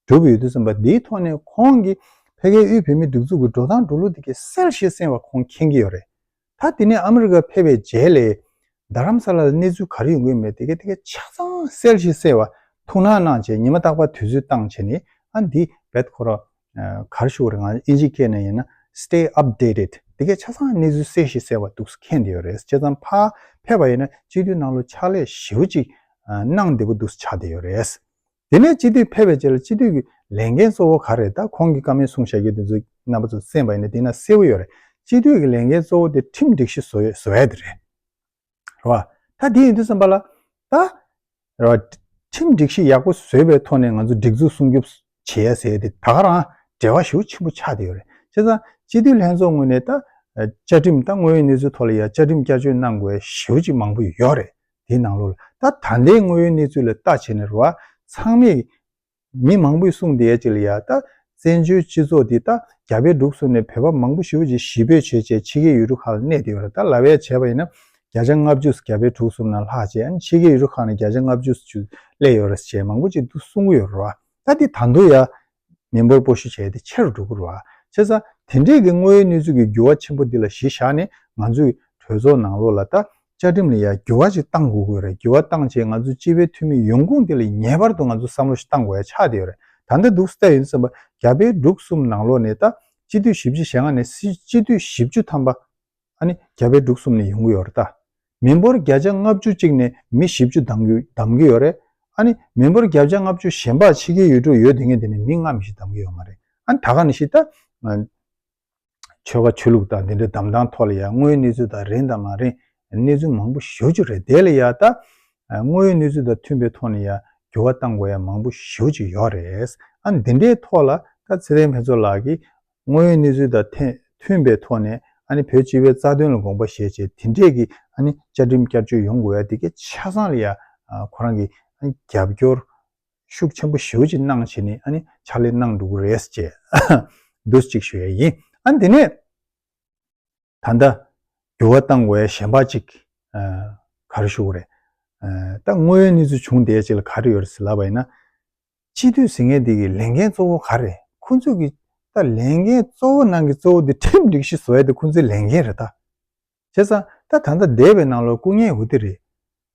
བསྒྲུབས་ཡོད་དུས་ཙམ་པ་འདིའི་ཐོག་ནས་ཁོང་གིས་ཕ་གིའི་དབུས་བོད་མིའི་སྒྲིག་འཛུགས་ཀྱི་འགྲོ་སྟངས་འགྲོ་ལུགས་འདི་གའི་གསལ་ཞིང་གསལ་བ་ཁོང་མཁྱེན་གྱི་ཡོད་རེད། ད་དེ་ནས་ཨ་མི་རི་ཀ་ཕེབས་པའི་རྗེས་ལ་རྡ་རམ་ས་ལ་ལ་གནས་ཚུལ་ག་རེ་ཡོང་གི་ཡོད་མེད་དེ་གའི་དེ་གའི་ཆ་ཚང་གསལ་ཞིང་གསལ་བ་ཐུགས་སྣང་གནང་བྱས་ཉི་མ་རྟག་པར་དུས་ཚོད་བཏང་བྱས་ནས་ཨ་འདི་རྦད་ཁོ་ར་ག་རེ་ཞུ་དགོས་རེད། ང་ཨིན་ཇི་སྐད་ནས་ཡིན་ན་stay updated དེ་གའི་ཆ་ཚང་གནས་ཚུལ་གསལ་ཞིང་གསལ་བ་འདུག་སེ་མཁྱེན་བསྡད་ཡོད་རེད། བྱས་ཙང་ཕར་ཕེབས་པ་ཡིན་ན་སྤྱི་འཐུས་ནང་ལོགས་ཕྱག་ལས་ཞེ་པོ་ཅིག་གནང་བདེ་པོ་འདུག་སེ་ཆགས་བསྡད་ཡོད་རེད། དེ་ནས་སྤྱི་འཐུས་ཕེབས་པའི་རྗེས་ལ་སྤྱི་འཐུས་ཀྱི་ལས་འགན་གཙོ་བོ་ག་རེ་རེད། ད་ཁོང་གིས་བཀའ་མོལ་གསུངས་བཞག་རྒྱུ་དེ་ཚོ་རྣམ་པ་ཚོ་གསན་པ་ཡིན་ན་དེ་ན་གསལ་པོ་ཡོད་རེད། སྤྱི་འཐུས་ཀྱི་ལས་འགན་གཙོ་བོ་དེ་ཁྲིམས་སྒྲིག་གཞི་བཟོ་ཡ་བཟོ་ཡ་དེ་རེད། རེད་བ། ད་དེ་ཡིན་དུས་ཙམ་པ་ལ་ད་རེད་བ། ཁྲིམས་སྒྲིག་གཞི་ཡག་པོ་བཟོས་པའི་ཐོག་ནས་ང་ཚོ་སྒྲིག་འཛུགས་སྲུང་སྐྱོབ་བྱེད་ཡ་ཟེར་ཡ་དེ་ད་ག་རང་འབྲེལ་བ་ཞེ་པོ་ཆེན་པོ་ཆགས་བསྡད་ཡོད་རེད། བྱས་ཙང་སྤྱི་འཐུས་ལྷན་ཚོགས་ངོས་ནས་ད་བཅའ་ཁྲིམས་ད་དངོས་ཡོད་གནས་ཚུལ་ཐོག་ལ་ཡ་བཅའ་ཁྲིམས་བསྐྱར་བཅོས་གནང་དགོས་ཡ་ཞེ་པོ་ཅིག་མང་པོ་ཡོད་རེད། དེའི་ནང་ལོགས་ལ་ད་ད་ལྟའི་དངོས་ཡོད་གནས་ཚུལ་ལ་ལྟ་བྱས་ནས་རེད་བ། ཚང་མས་མི་མང་པོས་གསུངས་བསྡད་ཡ་ཅིག་ལ་ཡ་ད་བཙན་བྱོལ་སྤྱི་ཚོགས་འདི་ད་རྒྱ་བལ་འབྲུག་གསུམ་ནས་བོད་པ་མང་པོ་ཞེ་པོ་ཅིག་གཞིས་སྤོས་བྱས་བྱས་ཕྱི་རྒྱལ་ཡུལ་གྲུ་ཁག་ལ་གནས་བསྡད་ཡོད་རེད། ད་ལབ་ཡ་བྱས་པ་ཡིན་ན་བརྒྱ་ཆ་ལྔ་བཅུ་རྒྱ་བལ་འབྲུག་གསུམ་ནང་ལྷག་བྱས་ཨ་ནི་ཕྱི་རྒྱལ་ཡུལ་གྲུ་ཁག་ནས་བརྒྱ་ཆ་ལྔ་བཅུ་ཅིག་སླེབས་ཡོད་རེད་ཅེས་མང་པོ་ཅིག་འདུག་གསུང་གི་ཡོད་རེད་བ། ད་འདི་ད་དུང་ཡ་མི་འབོར་སྤོ་བཤུ་བྱས་ཏེ་ཆེ་རུ་འགྲོ་གི་རེད་བ། བྱས་ཙང་དེ་འདྲས་ཀྱི་དངོས་ཡོད་གནས་ཚུལ་གྱི་འགྱུར་བ་ཆེན་པོ་འདི་ལ་གཞི་བཞག་ནས་ང་ཚོའི་གྲོས་ཚོགས་ནང་ལོགས་ལ་ད་བཅའ་ཁྲིམས་ལ་ཡ་འགྱུར་བ་ཞིག་བཏང་དགོས་ཀྱི་རེད། འགྱུར་བ་བཏང་བྱས་ང་ཚོ་སྤྱི་པའི་འཐུས་མི་ཡོང་ཁུངས་དེ་ལ་ངེས་པར་དུ་ང་ཚོ་བསམ་བློ་ཞིག་བཏང་དགོས་ཡ་ཆགས་བསྡད་ཡོད་རེད། ད་ལྟ་འདུག་སེ་ཡིན་ཙམ་པ་རྒྱ་བལ་འབྲུག་གསུམ་ནང་ལོགས་ནས་ད་སྤྱི་འཐུས་བཞི་བཅུ་ཞེ་ལྔ་ནས་སྲིད་སྤྱི་འཐུས་བཞི་བཅུ་ཐམ་པ་ཨ་ནི་རྒྱ་བལ་འབྲུག་གསུམ་ནས་ཡོང་གི་ཡོད་རེད་ད། མི་འབོར་བརྒྱ་ཆ་ལྔ་བཅུ་གཅིག་ནས་མི་བཞི་བཅུ་བདམས་ཀྱི་བདམས་ཀྱི་ཡོད་རེད། ཨ་ནི་མི་འབོར་བརྒྱ་ཆ་ལྔ་བཅུ་གཞན་པ་ཕྱི་རྒྱལ་ཡུལ་གྲུ་ཡོད་དེ་ངས་དེ་ནས་མི་ལྔ་མི་བཞི་བདམས་ཀྱི་ཡོད་མ་རེད། ཨ་ནི་ད་ག་ནང་བཞིན་ད། ཆོལ་ཁ་ཆོས་ལུགས་དང་འདི་འདྲའི་གདམ་ཐང་ཐོག་ལ་ཡང་དངོས་ཡོད་གནས་ཚུལ་དང་རེད་དང་མ་རེད་གནས་ཚུལ་མང་པོ་ཞེ་པོ་ཅིག་རེད། དེ་ལ་ཡང་ད་དངོས་ཡོད་གནས་ཚུལ་དང་མཐུན་པའི་ཐོག་ནས་ཡང་འགྱུར་བ་གཏང་དགོས་ཡ་མང་པོ་ཞེ་པོ་ཅིག་ཡོད་རེད། ཨ་འདི་འདྲའི་ཐོག་ལ་ད་ཚེ་བརྟན་ཕུན་ཚོགས་ལགས་ཀྱིས་དངོས་ཡོད་གནས་ཚུལ་དང་མཐུན་མཐུན་པའི་ཐོག་ནས་ཨ་ནི་བོད་སྤྱི་པའི་རྩ་དོན་ལ་དགོངས་པ་བཞེས་བྱས་དེ་འདྲས་ཀྱི་ཨ་ནི་བཅའ་ཁྲིམས་བསྐྱར་བཅོས་ཡོང་དགོས་ཡ་དེ་གའི་ཆ་ཚང་ལ་ཡ་ཁོ་རང་གིས་ཨ་ནི་རྒྱབ་སྐྱོར། ཤུགས་ཆེན་པོ་ཞེ་པོ་ཅིག་གནང་བྱས་ནས་ཨ་ནི་ཕྱག་ལས་གནང་འགྲོ་གི་རེད་ཅེས་འདུག་ཅིག་ཞུ་ཡ་ཡིན། ཨ་ནི་དེ་ནས་ད་ལྟ་འགྱུར་བ་གཏང་དགོས་ཡ་གཞན་པ་ཅིག་ག་རེ་ཞུ་དགོས་རེད། ད་དངོས་ཡོད་གནས་ཚུལ་བྱུང་བསྡད་ཡ་ཅིག་ལ་ག་རེ་ཡོད་རེད་ཟེར་ལབ་པ་ཡིན་ན། སྤྱི་འཐུས་ཟེར་མཁན་དེ་གི་ལས་འགན་གཙོ་བོ་ག་རེ་རེད། ཁོང་ཚོས་གི་ད་ལས་འགན་གཙོ་བོ་ནང་གི་གཙོ་བོ་དེ་ཁྲིམས་སྒྲིག་གཞི་བཟོ་ཡ་དེ་ཁོང་ཚོའི་ལས་འགན་རེད་ད། བྱས་ཙང་ད་ད་ལྟ་འདས་པའི་ནང་ལོགས་སྐུ་ངལ་འུ་དེ་རེད།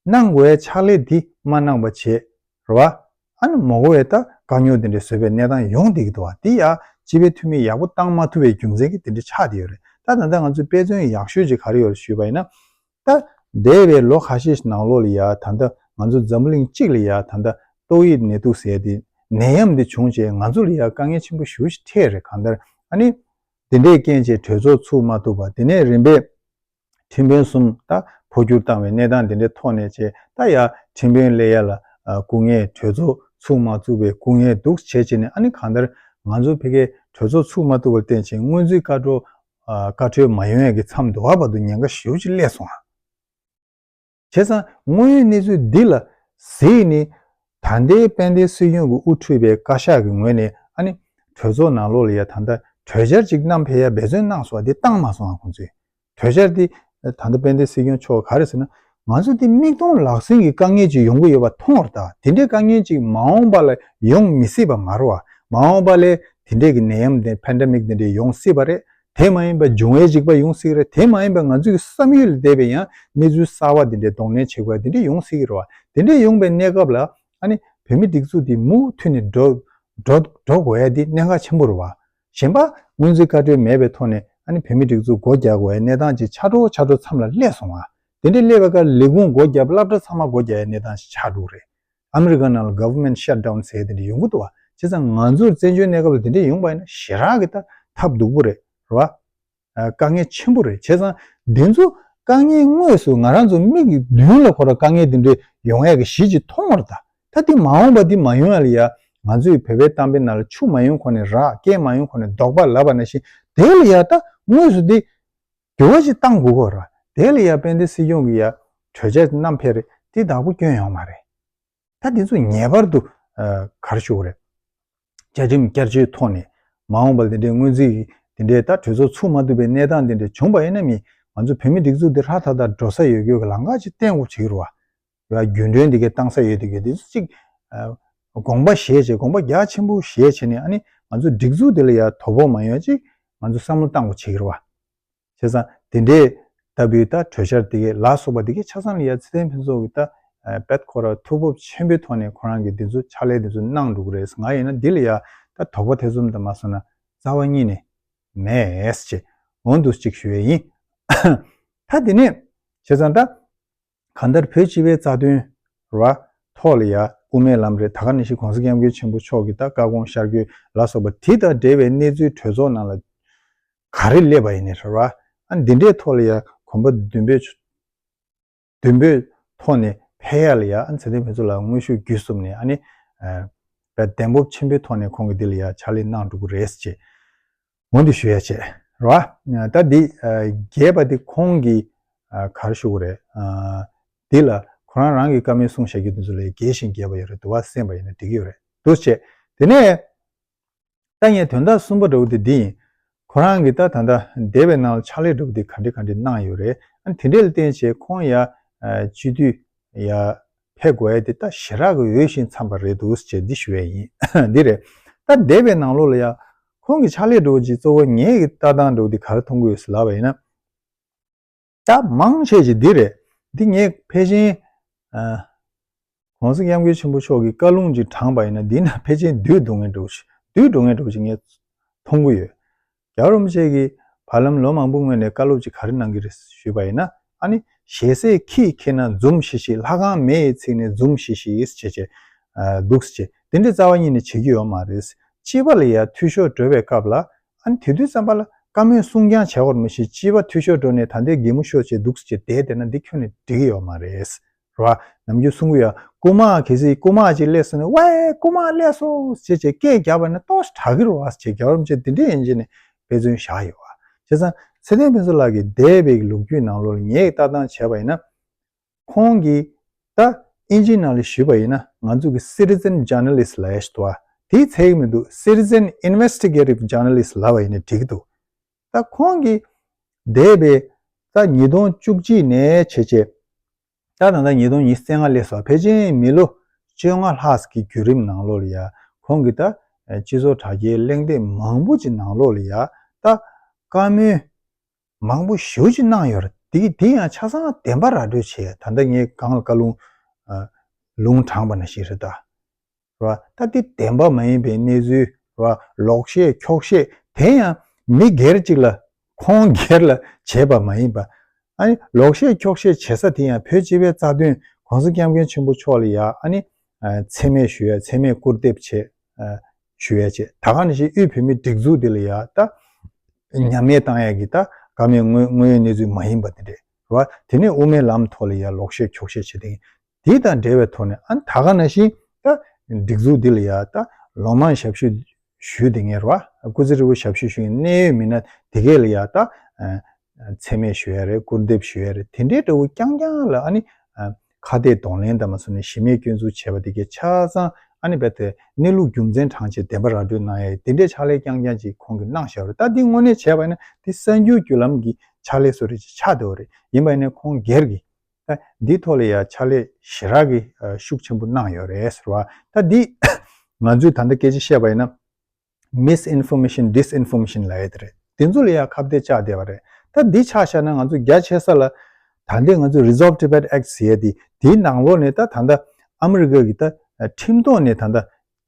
གནང་དགོས་ཡ་ཕྱག་ལས་འདི་མ་གནང་པ་བྱས། རེད་བ། ཨ་ནི་མ་དགོས་པའི་ད་དཀའ་རྙོག་འདི་འདྲ་བཟོས་པའི་གནས་སྟངས་ཡོང་བསྡད་ཀྱི་འདུག་བ། འདི་ཡ་སྤྱི་པའི་འཐུས་མི་ཡག་པོ་བཏང་མ་ཐུབ་པའི་རྒྱུ་མཚན་གྱིས་འདི་འདྲ་ཆགས་བསྡད་ཡོད་རེད། ད་ད་ལྟ་ང་ཚོའི་དཔེ་མཚོན་ཡག་ཤོས་ཅིག་ག་རེ་ཡོད་རེད་ཞུས་པ་ཡིན་ན། ད་འདས་པའི་ལོ་ཁ་ཤས་ཤིག་ནང་ལོགས་ལ་ཡ་ད་ལྟ་ང་ཚོ་འཛམ་བུ་གླིང་གཅིག་ལ་ཡ་ད་ལྟ་ཏོག་དབྱིབས་ནད་དུག་ཟེར་ཡ་དེ་ནད་ཡམས་འདི་བྱུང་རྗེས་ང་ཚོ་ལ་ཡ་དཀའ་ངལ་ཆེན་པོ་ཞེ་པོ་ཞིག་འཕྲད་རེད། གང་ལྟར་ཨ་ནི་དེ་འདྲའི་རྐྱེན་བྱས་གྲོས་ཚོགས་ཚུགས་མ་ཐུབ་པ། དེ་ནས་རིམ་པས་ཁྲིམས་དཔོན་གསུམ་ད་འཕོ་འགྱུར་བཏང་བའི་གནས་སྟངས་དེ་འདྲའི་ཐོག་ནས་བྱས་ད་ཡ་ཁྲིམས་དཔོན་སླེབས་ཡ་ལ་སྐུ་ངལ། གྲོས་ཚོགས་ཚུགས་མ་ཚུགས་པའི་སྐུ་ངལ་འདུག་བྱས་བྱས་ནས་ཨ་ནི་གང་ལྟར་ང་ཚོ་ཕ་གིའི་གྲོས་ཚོགས་ཚུགས་མ་ཐུབ་པར་བརྟེན་བྱས་སྔོན་རྩིས་བཀའ་འཁྲོལ་བཀའ་འཁྲོལ་མ་ཡོང་ཡ་གི་མཚམས་དུ་བ་བར་དུ་ཉེན་ཁ་ཞེ་པོ་ཅིག་སླེབས་སོང་ཨ། བྱས་ཙང་དངོས་ཡོད་གནས་ཚུལ་འདི་ལ་གཟིགས་ནས་ད་ལྟའི་དཔལ་ལྡན་སྲིད་གཞུང་གི་དབུ་ཁྲིད་པའི་བཀའ་ཤག་གི་ངོས་ནས་ཨ་ནི་གྲོས་ཚོགས་ནང་ལོགས་ལ་ཡ་ད་ལྟ་གྲོས་འཆར་ཅིག་བསྣམས་ཕེབས་ཡ་འབད་བརྩོན་གནང་སོང་བ་འདི་བཏང་མ་སོང་ཨ། ཁོང་ཚོས་གྲོས་འཆར་འདི་ད་ལྟ་དཔལ་ལྡན་སྲིད་སྐྱོང་མཆོག་ག་རེ་ཟེར་ན། ང་ཚོ་འདི་མིག་མཐོང་ལག་ཟིན་གྱི་དཀའ་ངལ་ཅིག་ཡོང་གི་ཡོད་པ་མཐོང་བ་རེད་ད། དེ་འདྲའི་དཀའ་ངལ་ཅིག་མ་འོངས་པ་ལ་ཡོང་མི་སྲིད་པ་མ་རེད་བ། མ་འོངས་པ་ལ་ དེ་འདྲས་ཀྱི་ནད་ཡམས་དེ་པན་ཌེ་མིག་དེ་འདྲས་ཡོང་སྲིད་པ་རེད། དེ་མ་ཡིན་པ་འབྱུང་བའི་འཇིགས་པ་ཡོང་སྲིད་ཀྱི་རེད། དེ་མ་ཡིན་པ་ང་ཚོའི་བསམ་ཡུལ་ལ་བསྡད་པའི་ཡང་གནས་ཚུལ་གསར་བ་དེ་འདྲས་གདོང་ལེན་བྱེད་དགོས་ཡ་དེ་འདྲས་ཡོང་སྲིད་ཀྱི་རེད་བ། དེ་འདྲས་ཡོང་པའི་གནས་སྐབས་ལ་ཨ་ནི་བོད་མི་སྒྲིག་འཛུགས་དེ་མུ་མཐུད་ནས་འགྲོ་འགྲོ་འགྲོ་དགོས་ཡ་དེ་གནད་འགག་ཆེན་པོ་རེད་བ། གཞན་པ་སྔོན་རྩིས་བཀའ་འཁྲོལ་མེད་པའི་ཐོག་ནས་ཨ་ནི་བོད་མི་སྒྲིག་འཛུགས་སྒོ་རྒྱག་དགོས་ཡ་གནས་སྟངས་ཅིག་ཆགས་འགྲོ་ཆགས་འགྲོ་མཚམས་ལ་སླེབས་སོང་བ། དེ་འདྲས་སླེབས་པའི་ཁར་ལས་ཁུངས་སྒོ་བརྒྱབ། སློབ་གྲྭ་ཚང་མ་སྒོ་རྒྱག་ཡ་གནས་སྟངས་ཤིག་ཆགས་འགྲོ་གི་རེད། ཨ་མི་རི་ཀ་ནང་ལ་government shutdown ཟེར་དེ་འདྲ་ཡོང་གི་འདུག་བ། བྱས་ཙང་ང་ཚོར་བཙན་བྱོལ་གནས་སྐབས་ལ་དེ་འདྲ་ཡོང་པ་ཡིན་ན་ཞེ་དྲག་གི་ད་ཐབས་སྡུག་པོ་རེད། རེད་བ། ཨ། དཀའ་ངལ་ཆེན་པོ་རེད། བྱས་ཙང་འདི་ཚོ་དཀའ་ངལ་དངོས་སུ་ང་རང་ཚོ་མིག་གི་མདུན་ལ་ཁོ་རང་དཀའ་ངལ་དེ་འདྲ་ཡོང་ཡ་གི་གཞི་ཅིག་མཐོང་བ་རེད་ད། ད་དེ་མ་འོངས་པ་དེ་མ་ཡོང་ཡ་ལ་ཡ་ང་ཚོའི་བོད་པའི་གཏམ་དཔེ་ནང་ལ་ཆུ་མ་ཡོང་གོང་ནས་རགས། རྐྱེན་མ་ཡོང་གོང་ནས་རྡོག་པ་ལབ་པ་ནང་བཞིན་དེ་ལ་ཡ་ད་དངོས་སུ་དེ་འགྱུར་བ་ཞིག་བཏང་དགོས་ཀྱི་ཡོད་རེད། དེ་ལ་ཡ་དཔལ་ལྡན་སྲིད་སྐྱོང་གི་ཡ་གྲོས་འཆར་བསྣམས་ཕེབས་རེད། དེ་བདག་པོ་སྐྱོན་ཡོང་མ་རེད། ད་དེ་ཚོ་ངེས་པར་དུ་ཨ་ག་རེ་ཞུ་དགོས་རེད། བཅའ་ཁྲིམས་བསྐྱར་བཅོས་ཐོག་ནས་མ་འོངས་པར་དེ་འདྲའི་སྔོན་རྩིས་ཀྱི་དེ་འདྲའི་ད་གྲོས་ཚོགས་ཚུགས་མ་ཐུབ་པའི་གནས་སྟངས་དེ་འདྲ་བྱུང་པ་ཡིན་ན་མི་ང་ཚོ་བོད་མི་སྒྲིག་འཛུགས་འདི་ཧྲ་ཐག་ཐག་འགྲོ་ས་ཡོད་རྒྱུ་གི་ལམ་ཁ་ཅིག་བསྟན་དགོས་བྱེད་ཀྱི་རེད་བ། རྒྱུན་གྲོན་དེ་གའི་བཏང་ས་ཡོད་དེ་གའི་དེ་ཚོ་གཅིག་ཨ་དགོངས་པ་བཞེས་བྱས། དགོངས་པ་རྒྱ་ཆེན་པོ་བཞེས་བྱས་ནས་ཨ་ནི་ང་ཚོ་སྒྲིག་འཛུགས་དེ་ལ་ཡ་དོ་ཕོག་མ་ཡོང་ཅིག་ང་ཚོ་བསམ་བློ་བཏང་དགོས་བྱེད་ཀྱི་རེད་བ། བྱས་ཙང་དེ་འདྲའི་ལྟ་བུའི་ད་གྲོས་འཆར་དེ་གའི་ལ་སོགས་པ་དེ་གའི་ཆ་ཚང་ལ་ཡ་ཚེ་བརྟན་ཕུན་ཚོགས་ཀྱིས་ད་ཨ་དཔེ་ཁོ་ར་ཐུགས་ཕོག་ཆེན་པོའི་ཐོག་ནས་ཁོ་རང་གིས་དེ་ཚོ་ཕྱག་ལས་དེ་ཚོ་གནང་འགྲོ་གི་རེད། ང་ཡིན་ན་འདི་ལ་ཡ་ད་དོགས་པ་ཐེ་ཚོམ་དང་མ་སོང་ན་རྩ་བ་ཉིད་ནས་མེད་ཅེས་འོ་འདུག་ཅིག་ཞུ་ཡས་ཡིན། ད་དེ་ནས་བྱས་ཙང་ད་གང་ལྟར་བོད་སྤྱི་པའི་རྩ་དོན་ར་ཐོག་ལ་ཡ་དབུ་མའི་ལམ་རེད། ད་ག་ནང་བཞིན་༸གོང་ས་༸སྐྱབས་མགོན་ཆེན་པོ་མཆོག་གི་ད་བཀའ་དགོངས་ཤར་བསྐྱོད་ལ་སོགས་པ་དེ་དང་འབྲེལ་བའི་གནས་ཚུལ་གྲོས་ཚོགས་ནང་ལ་ག་རེ་སླེབས་པ་ཡིན་ནའི་རེད་བ། ཨ་འདི་འདྲའི་ཐོག་ལ་ཡ་གོམ་པ་མདུན་སྤོས་མདུན་སྤོས་ཐོག་ནས་ཕེབས་ཡ་ལ་ཡ་ཨ་ཚེ་བརྟན་ཕུན་ཚོགས་ལགས་དངོས་ཤུགས་བརྒྱུད་གསུམ་ནས་ཨ་ནི་ཨ་བདེན་སྤོབས་ཆེན་པོའི་ཐོག་ནས་ཁོང་གིས་འདི་ལ་ཡ་ཕྱག་ལས་གནང་འགྲོ་གི་རེད་ཅེས་འོ་འདི་ཞུ་ཡ་བྱས་རེད་བ། ད་འདི་ཨ་རྒྱས་པ་འདི་ཁོང་གིས་ཨ་ག་རེ་ཞུ་དགོས་རེད། ཨ་འདི་ལ་ཁོ་རང་རང་གི་བཀའ་མོལ་གསུངས་བཞག་རྒྱུ་འདི་ཚོ་ལས་རྒྱས་ཤིང་རྒྱས་པ་ཡོད་རེད། འདུག་བ་གསན་པ་ཡིན་ན་འགྲིག་གི་ཡོད་རེད། འདུག་བྱས་དེ་ནས། ད་ངས་དོན་དག་གསུམ་པ་འདྲ་བོ་དེ་འདི་ཡིན། ཁོ་རང་གིས་ད་ད་ལྟ་འདས་པའི་ནང་ལ་ཕྱག་ལས་འདྲ་བོ་དེ་ག་འདྲ་ག་འདྲ་གནང་ཡོད་རེད། ཨ་དེ་འདྲ་ལ་བརྟེན་བྱས་ཁོང་ཡ་ཨ་སྤྱི་འཐུས་ཡ་ཕེབས་དགོས་ཡ་དེ་ད་ཞེ་དྲག་གི་འོས་ཤིང་འཚམས་པ་རེད་འདུག་ཅེས་འདི་ཞུ་ཡས་ཡིན། འདི་རེད། ད་འདས་པའི་ནང་ལོགས་ལ་ཡ་ཁོང་གི་ཕྱག་ལས་འདྲ་བོ་ཅིག་གཙོ་བོ་ངེད་ཀྱི་ལྟ་སྟངས་འདྲ་བོ་དེ་ག་རེ་མཐོང་གི་ཡོད་ཟེར་ལབ་པ་ཡིན་ན། ད་མང་ཆེ་ཅིག་འདི་རེད། འདི་ངས་ཕལ་ཆེར་ཨ་༸གོང་ས་༸སྐྱབས་མགོན་ཆེན་པོ་མཆོག་གི་བཀའ་ལུང་ཅིག་དྲངས་པ་ཡིན་ན་འདི་ན་ཕལ་ཆེར་བསྡུས་འགྲོ་མཁན་འདྲ་བོ་ཞིག་བསྡུས་འགྲོ་མཁན་འདྲ་བོ་ཞིག་ངས་མཐོང་གི་ཡོད། རྒྱལ་བ་རིན་པོ་ཆེ་གིས་བར་ལམ་ལོ་མང་པོའི་སྔོན་ནས་བཀའ་སློབ་ཅིག་ག་རེ་གནང་གི་རེད་ཞུས་པ་ཡིན་ན། ཨ་ནི་ཞལ་ཟས་ཁྱིས་ཁྱེར་ན་འཛུམ་ཤིག་ཤིག་ལྷ་ཁང་མེ་ཡིས་ཚིག་ནས་འཛུམ་ཤིག་ཤིག་ཟེར་བྱས་བྱས་ཨ་འདུག་ཟེར་བྱས་དེ་འདྲའི་རྩ་བ་ཉིད་ནས་བྱེད་ཀྱི་ཡོད་མ་རེད། སྤྱི་པ་ལ་ཡ་འཐུས་ཤོར་འགྲོ་བའི་སྐབས་ལ་ཨ་ནི་དེ་དུས་ཙམ་པ་ལ་བཀའ་མོལ་གསུང་རྐྱང་བྱས་པར་མ་ཞིག་སྤྱི་པ་འཐུས་ཤོར་འགྲོ་ནས་ད་ལྟའི་གད་མོ་ཤོར་བྱས་འདུག་ཟེར་བྱས་བསྡད་བསྡད་ན་འདི་ཁྱོན་ནས་འགྲིག་གི་ཡོད་མ་རེད། རེད་བ། ནམ་རྒྱུན་གསུང་གི་ཡོད། རྐུ་མ་གལ་སྲིད་རྐུ་མ་ཅིག་སླེབས་སོང་ན་ཝེ་རྐུ་མ་སླེབས་སོང་ཟེར་བྱས་སྐད་རྒྱབ་པ་ན་ཏོག་ཙམ་དྲག་གི་རེད་བ་ཟེར་བྱས་རྒྱལ་བ་རིན་པོ་ཆེ་འདི་འདྲས་ཡིན་གྱི་ནས་དཔེ་མཚོན་བཞག་ཡོད་བ། བྱས་ཙང་ཚེ་བརྟན་ཕུན་ཚོགས་ལགས་ཀྱི་འདས་པའི་ལོ་རྒྱུས་ནང་ལོགས་ལ་ངས་ལྟ་སྟངས་བྱས་པ་ཡིན་ན། ཁོང་གིས་ད་ཨིན་ཇི་ནང་ལ་ཞུས་པ་ཡིན་ན་ང་ཚོ་གི་citizen journalist ལབ་ཡ་ཞིག་འདུག་བ། དེའི་ཚད་ཀྱི་མི་འདུག citizen investigative journalist ལབ་པ་ཡིན་ན་འགྲིག་གི་འདུག་ད་ཁོང་གིས་འདས་པའི་ད་ཉིས་སྟོང་བཅུ་གཅིག་ནས་བྱས་བྱས། ད་ད་ལྟ་ཉིས་སྟོང་ཉི་ཤུ་རྩ་ལྔ་སླེབས་སོང་། ཕལ་ཆེར་མི་ལོ་བཅོ་ལྔ་ལྷག་གི་བརྒྱུད་རིམ་ནང་ལོགས་ལ་ཡ་ཁོང་གིས་ད་སྤྱི་ཚོགས་དྲ་རྒྱའི་གླེང་སྟེགས་མང་པོ་ཅིག་ནང་ལོགས་ལ་ཡ་ད་བཀའ་མོལ་མང་པོ་ཞེ་པོ་ཅིག་གནང་ཡོད་རེད། དེ་དེ་ཡང་ཆ་ཚང་བདེན་པ་ར་སྤྲོད་བྱས། ད་ལྟ་ངས་གང་ལ་བཀའ་ལུང་ཨ་ལུང་དྲངས་པ་ནང་བཞིན་རེད་ད། རེད་བ། ད་འདི་བདེན་པ་མ་ཡིན་པའི་གནས་ཚུལ་རེད་བ། ལོག་བཤད་འཁྱོག་བཤད་དེ་ཡང་མི་སྒེར་གཅིག་ལ་ཁོང་སྒེར་ལ་བྱས་པ་མ་ཡིན་པ། ཨ་ནི་ལོག་བཤད་འཁྱོག་བཤད་བྱེད་ས་དེ་ཡང་བོད་སྤྱི་པའི་རྩ་དོན་༸གོང་ས་༸སྐྱབས་མགོན་ཆེན་པོ་མཆོག་ལ་ཡ་ཨ་ནི་མཚན་སྨད་ཞུ་ཡ་མཚན་སྨད་སྐུར་འདེབས་བྱེད་ཞུ་ཡ་བྱེད། ད་ག་ནང་བཞིན་དབུས་བོད་མིའི་སྒྲིག་འཛུགས་འདི་ལ་ཡ་ད་ཉམས་ཉེས་བཏང་ཡ་གི་ད་བཀའ་མོལ་དངོས་དངོས་ཡོད་གནས་ཚུལ་མ་ཡིན་པ་དེ་འདྲས་རེད་བ། དེ་ནས་དབུ་མའི་ལམ་ཐོག་ལ་ཡ་ལོག་བཤད་འཁྱོག་བཤད་བྱེད་དེ། དེ་དང་འབྲེལ་བའི་ཐོག་ནས་ཨ་ནི་ད་ག་ནང་བཞིན་ད་སྒྲིག་འཛུགས་འདི་ལ་ཡ་ད་ལོ་མང་ཞབས་ཞུ་ཞུས་བསྡད་མཁན་རེད་བ། སྐུ་ཚེ་ཧྲིལ་པོ་ཞབས་ཞུ་ཞུ་མཁན་གནད་ཡོད་མི་སྣ་དེ་གས་ལ་ཡ་ད་མཚན་སྨད་ཞུ་ཡ་རེད། སྐུར་འདེབས་ཞུ་ཡ་རེད། དེ་འདྲའི་འདྲ་བོ་རྐྱང་རྐྱང་ལ་ཨ་ནི་ཁ་གཏད་གདོང་ལེན་དང་མ་སོང་ནས་གཞི་མེད་སྐྱོན་འཛུགས་བྱས་པ་དེ་གས་ཆ་ཚང་ཨ་ནི་རྦད་དེ་གནས་ལུགས་རྒྱུ་མཚན་དྲངས་བྱས་བདེན་པ་ར་སྤྲོད་གནང་ཡ་དེ་འདྲའི་ཕྱག་ལས་རྐྱང་རྐྱང་ཅིག་ཁོང་གིས་གནང་བཞག་རེད། ད་འདི་དངོས་གནས་བྱས་པ་ཡིན་ན་འདི་གསར་འགྱུར་བརྒྱུད་ལམ་གྱི་ཕྱག་ལས་བཟོ་འདྲ་ཅིག་ཆགས་བསྡད་ཡོད་རེད། ཡིན་པ་ཡིན་ནའི་ཁོང་སྒེར་གྱི་ད་འདི་ཐོག་ལ་ཡ་ཕྱག་ལས་ཞེ་དྲག་གི་ཤུགས་ཆེན་པོ་གནང་ཡོད་རེད་ཟེར་བ། ད་འདི་ང་ཚོས་ད་ལྟ་སྐད་ཆ་བཤད་པ་ཡིན་ན་ Misinformation, Disinformation ལབ་ཡ་དེ་རེད། དེ་ཚོ་ལ་ཡང་ཁ་གཏད་བཅག་བསྡད་པ་རེད། ད་འདི་ཆ་བཞག་ན་ང་ཚོ་རྒྱ་ཆེ་ས་ལ་ད་ལྟའི་ང་ཚོ་Resolve Tibet Act ཟེར་ཡ་དེ་དེའི་ནང་ལོགས་ནས་ད་ད་ལྟ་ཨ་མི་རི་ཀ་གི་ད་ཁྲིམས་ཐོག་ནས་ད་ལྟ་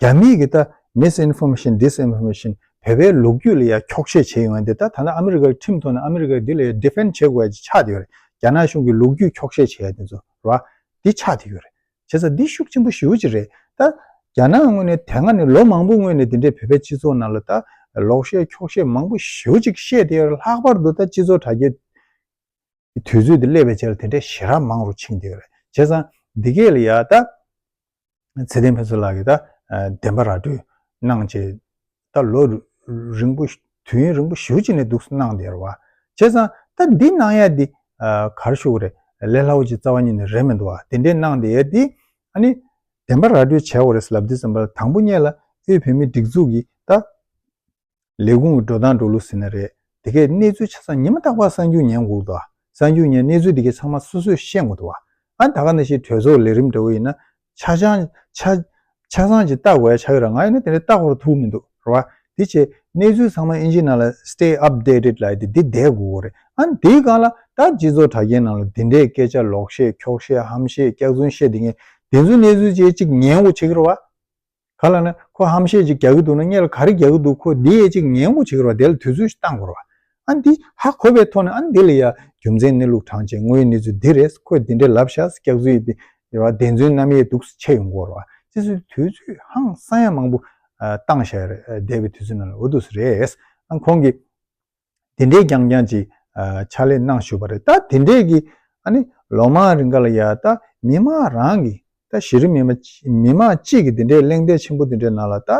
རྒྱ་མིའི་གི་ད་Misinformation, Disinformation བོད་པའི་ལོ་རྒྱུས་ལ་ཡང་འཁྱོག་བཤད་བྱས་ཡོང་ཡ་དེ་ད་ད་ལྟ་ཨ་མི་རི་ཀའི་ཁྲིམས་ཐོག་ནས་ཨ་མི་རི་ཀས་འདི་ལ་ཡང་Defend བྱེད་དགོས་ཡ་ཅིག་ཆགས་བསྡད་ཡོད་རེད། རྒྱ་ནག་གཞུང་གི་ལོ་རྒྱུས་འཁྱོག་བཤད་བྱས་ཡ་དེ་ཚོ་རེད་བ། འདི་ཆགས་བསྡད་ཡོད་རེད། བྱས་ཙང་འདི་ཤུགས་ཆེན་པོ་ཞེ་པོ་ཅིག་རེད། ད་རྒྱ་ནག་ངོས་ནས་དེ་སྔ་ནས་ལོ་མང་པོའི་སྔོན་ནས་འདི་འདྲའི་བོད་པའི་སྤྱི་ཚོགས་ནང་ལ་ད་ལོག་བཤད་འཁྱོག་བཤད་མང་པོ་ཞེ་པོ་ཅིག་བཤད་བསྡད་ཡོད་རེད། ལྷག་པར་དུ་ད་སྤྱི་ཚོགས་དྲ་རྒྱའི་དུས་ཚོད་འདི་སླེབས་པའི་རྗེས་ལ་དེ་འདྲའི་ཞེ་དྲག་མང་རུ་ཕྱིན་བསྡད་ཡོད་རེད། བྱས་ཙང་འདི་གས་ལ་ཡ་ད་ཚེ་བརྟན་ཕུན་ཚོགས་ལགས་ཀྱིས་ད་བདེན་པ་ར་སྤྲོད་གནང་བྱས་ད་ལོ་རིང་པོ་དུས་ཡུན་རིང་པོ་ཞེ་པོ་ཅིག་ནས་འདུག་གནང་བསྡད་ཡོད་རེད་བ། བྱས་ཙང་ད་འདི་གནང་ཡ་འདི་ག་རེ་ཞུ་དགོས་རེད། ལས་སླ་བོ་ཅིག་རྩ་བ་ཉིད་ནས་རེད་མི་འདུག་བ། དེ་འདྲའི་གནང་བསྡད་ཡ་འདི་ཨ་ནི་བདེན་པ་ར་སྤྲོད་བྱས་དགོས་རེད་ལབ་དུས་ཙམ་པ་ལ་དང་པོ་ཉིད་ལ་དབུས་བོད་མིའི་སྒྲིག་འཛུགས་ཀྱིས་ད་ལས་ཁུངས་ཀྱི་འགྲོ་སྟངས་འགྲོ་ལུགས་ཟེར་ན་རེད། དེ་གའི་གནས་ཚུལ་ཆ་ཚང་ཉི་མ་རྟག་པར་གསར་འགྱུར་ཉན་དགོས་འདུག་གསར་འགྱུར་ཉན་གནས་ཚུལ་དེ་གའི་ཚང་མ་སོ་སོས་ཤེས་དགོས་འདུག་ཨ་ད་ག་ནང་བཞིན་གྲོས་ཚོགས་ལས་རིམ་འདྲ་བོ་ཡིན་ན་ཆ་ཆང་ཆ་ཆ་ཚང་ཅིག་ལྟ་དགོས་ཡ་ཆགས་ཀྱི་རེད། ང་ཡིན་ན་དེ་འདྲ་ལྟ་དགོས་ཐུག་མི་འདུག་རེད་བ། དེ་བྱས་གནས་ཚུལ་ཚང་མ་ཨིན་ཇི་ནང་ལ་Stay Updated ལབ་ཡ་དེ་འདི་བསྡད་དགོས་རེད། ཨ་འདིའི་སྒང་ལ་ད་སྤྱི་ཚོགས་དྲ་རྒྱའི་ནང་ལ་འདི་འདྲའི་སྐད་ཆ་ལོག་བཤད་འཁྱོག་བཤད་ཧམ་བཤད་སྐྱག་རྫུན་བཤད་དེ་ངས་དེ་ཚོའི་གནས་ཚུལ་ཅིག་ཅིག་ཉན་དགོས་བྱེད་ཀྱི་རེད་བ། ག་ལ་ན་ཁོ་ཧམ་བཤད་ཅིག་རྒྱག་གི་འདུག་ན་སྔོན་ལ་ག་རེ་རྒྱག་གི་འདུག་ཁོ་འདི་ཡས་ཅིག་ཉན་དགོས་བྱེད་ཀྱི་རེད་བ། དེ་ལ་དུས་ཚོད་ཞིག་བཏང་དགོས་རེད་བ། ཨ་འདི་ཧ་གོ་བའི་ཐོག་ནས་ཨ་འདི་ལ་ཡ་རྒྱུ་མཚན་གནས་ལུགས་དྲངས་བྱས་དངོས་ཡོད་གནས་ཚུལ་འདི་རེད། ཁོས་འདི་འདྲས་ལབ་ཤག་སྐྱག་རྫུན་ཡིན་འདི་རེད་བ། བདེན་རྫུན་རྣམ་དབྱེ་འདུག་ཆེ་ཡོང་གི་རེད་བ། ཅི་སུ་དུས་ཚོད་ཧང་སང་ཡ་མང་པོ་བཏང་བཞག་རེད། འདས་པའི་དུས་ཚོད་ནང་ལ་འོ་འདུག་སེ་རེད། ཨ་ཁོང་གིས་དེ་འདྲའི་རྐྱང་རྐྱང་ཅིག་ཕྱག་ལས་གནང་བཞུགས་པ་རེད། ད་དེ་འདྲས་ཀྱི་ཨ་ནི་ལོ་མང་རིང་ག་ལ་ཡ་ད་མི་མང་རང་གི་ད་གཞི་རིམ་མི་མང་མི་མང་གཅིག་གི་དེ་འདྲའི་གླེང་སྟེགས་ཆེན་པོ་དེ་འདྲའི་ནང་ལ་ད་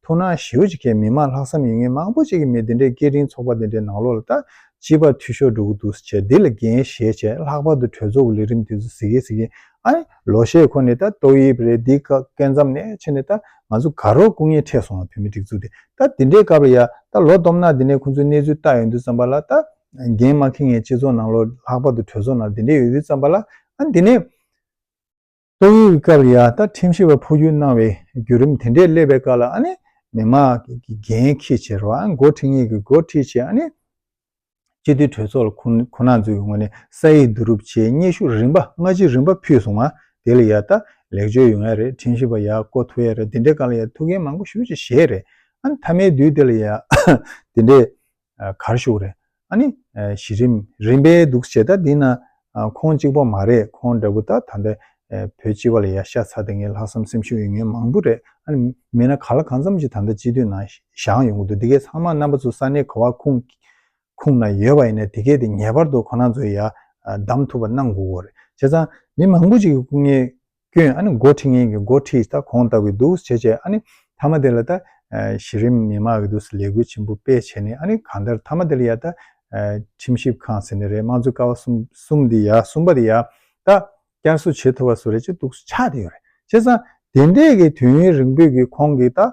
ཐུགས་སྣང་ཞེ་པོ་ཅིག་གིས་མི་མང་ལྷག་བསམ་ཡོད་མཁན་མང་པོ་ཅིག་གིས་མི་དེ་འདྲའི་སྐད་འཕྲིན་ཚོགས་པ་དེ་འདྲའི་ནང་ལོགས་ལ་ད་སྤྱི་པ་འཐུས་ཤོར་འགྲོ་གི་འདུག་ཟེར་བྱས་འདི་ལ་འགན་བཞེས་བྱས་ལྷག་པར་དུ་གྲོས་ཚོགས་ཀྱི་ལས་རིམ་དེ་ཚོ་ཟེར་གི་ཟེར་གི་ཨ་ནི་ལོ་ཤས་འཁོར་ནས་ད་ཏོག་དབྱིབས་རེད་འདི་སྐབས་སྐབས་མཚམས་ནས་ཕྱིན་ནས་ད་ང་ཚོ་དགའ་རབ་སྐུ་ངལ་འཕྲད་སོང་བ། བོད་མི་སྒྲིག་འཛུགས་དེ་ད་དེ་འདྲའི་སྐབས་ལ་ཡ་ད་ལོ་སྟོང་ན་དེ་ནས་ཁོང་ཚོའི་གནས་ཚུལ་ལྟ་ཡོང་དུས་ཙམ་པ་ལ་ད་འགན་མ་འཁྱེར་མཁན་སྤྱི་ཚོགས་ནང་ལོ་ལྷག་པར་དུ་གྲོས་ཚོགས་ནང་དེ་འདྲའི་ཡོད་དུས་ཙམ་པ་ལ་ཨ་དེ་ནས་ཏོག་དབྱིབས་ཀྱི་སྐབས་ལ་ཡ་ད་ཁྲིམས་ཞིབ་པ་འཕོ་འགྱུར་གནང་བའི་བརྒྱུད་རིམ་དེ་འདྲའི་སླེབས་པའི་སྐབས་ལ་ཨ་ནི་མི་མང་གི་འགན་འཁྱེར་བྱས་རོགས་ཨ་འགོ་ཁྲིད་མཁན་གྱི་འགོ་ཁྲིད་བྱས་ཨ་ནི། སྤྱི་འཐུས་གྲོས་ཚོགས་ལ་ཁོང་ཁོང་རྣམ་ཚོའི་ངོས་ནས་ས་ཡིག་བསྡུ་རུབ་བྱས་སྙན་ཞུ་རིམ་པ་སྔ་ཕྱི་རིམ་པ་ཕུལ་སོང་ང་། དེ་ལ་ཡ་ད་ལེགས་བཅོས་ཡོང་ཡ་རེད། ཁྲིམས་ཞིབ་པ་ཡ་བསྐོ་ཐུབ་ཡ་རེད། དེ་འདྲའི་སྒང་ལ་ཡ་ཐུགས་འགན་མང་པོ་ཞེ་པོ་ཅིག་བཞེས་རེད། ཨ་ནི་མཐའ་མའི་དུས་དེ་ལ་ཡ་དེ་འདྲའི་ག་རེ་ཞུ་དགོས་རེད། ཨ་ནི་གཞི་རིམ་རིམ་པའི་འདུག་བྱས་ད་འདི་ན་ཁོང་གཅིག་པོ་མ་རེད། ཁོང་འདྲ་པོ་ད་ད་ལྟ་བོད་སྤྱི་པ་ལ་ཡ་ཤ་ཚ་དེ་ངའི་ལྷག་བསམ་སེམས་ཤུགས་ཡོད་མཁན་མང་པོ་རེད། ཨ་ནི་མི་སྣ་ག་ལ་གང་འཚམ་ཅིག་ད་ལྟ་སྤྱི་འཐུས་ནང་བཞེངས་ཡོང་གི་འདུག་འདི་གའི་ཚང་མ་རྣམ་པ་ཚོ་ས་གནས་ག་བ་ཁུངས་ཁུངས་ན་ཡོད་པ་ཡིན་ན་དེ་གས་དེ་ངེས་པར་དུ་ཁོ་རང་ཚོས་ཡ་བདམས་ཐུབ་པ་གནང་དགོས་ཀྱི་རེད། བྱས་ཙང་མི་མང་པོ་ཅིག་གི་སྐུ་ངལ་བསྐྱོན་ཨ་ནི་འགོ་ཁྲིད་མཁན་གྱི་འགོ་ཁྲིད་ད་ཁོང་ལྟ་བུའི་འདུག་བྱས་བྱས་ཨ་ནི་མཐའ་མ་དེ་ལ་ད་གཞི་རིམ་མི་མང་གི་འདུག་ལས་འགུལ་ཆེན་པོ་སྤེལ་བྱས་ནས་ཨ་ནི་གང་ལྟར་མཐའ་མ་དེ་ལ་ཡ་ད་ཁྲིམས་ཞིབ་ཁང་ཟེར་ནི་རེད། དམངས་གཙོ་ཀ་བ་གསུམ་གསུམ་འདི་ཡ་གསུམ་པ་འདི་ཡ་ད་བསྐྱར་གསོ་བྱེད་ཐུབ་པ་བཟོ་རེ་ཅིག་འདུག་ཆགས་བསྡད་ཡོད་རེད། བྱས་ཙང་དེ་འདྲས་ཀྱི་དུས་ཡུན་རིང་པོའི་གི་ཁོང་གི་ད།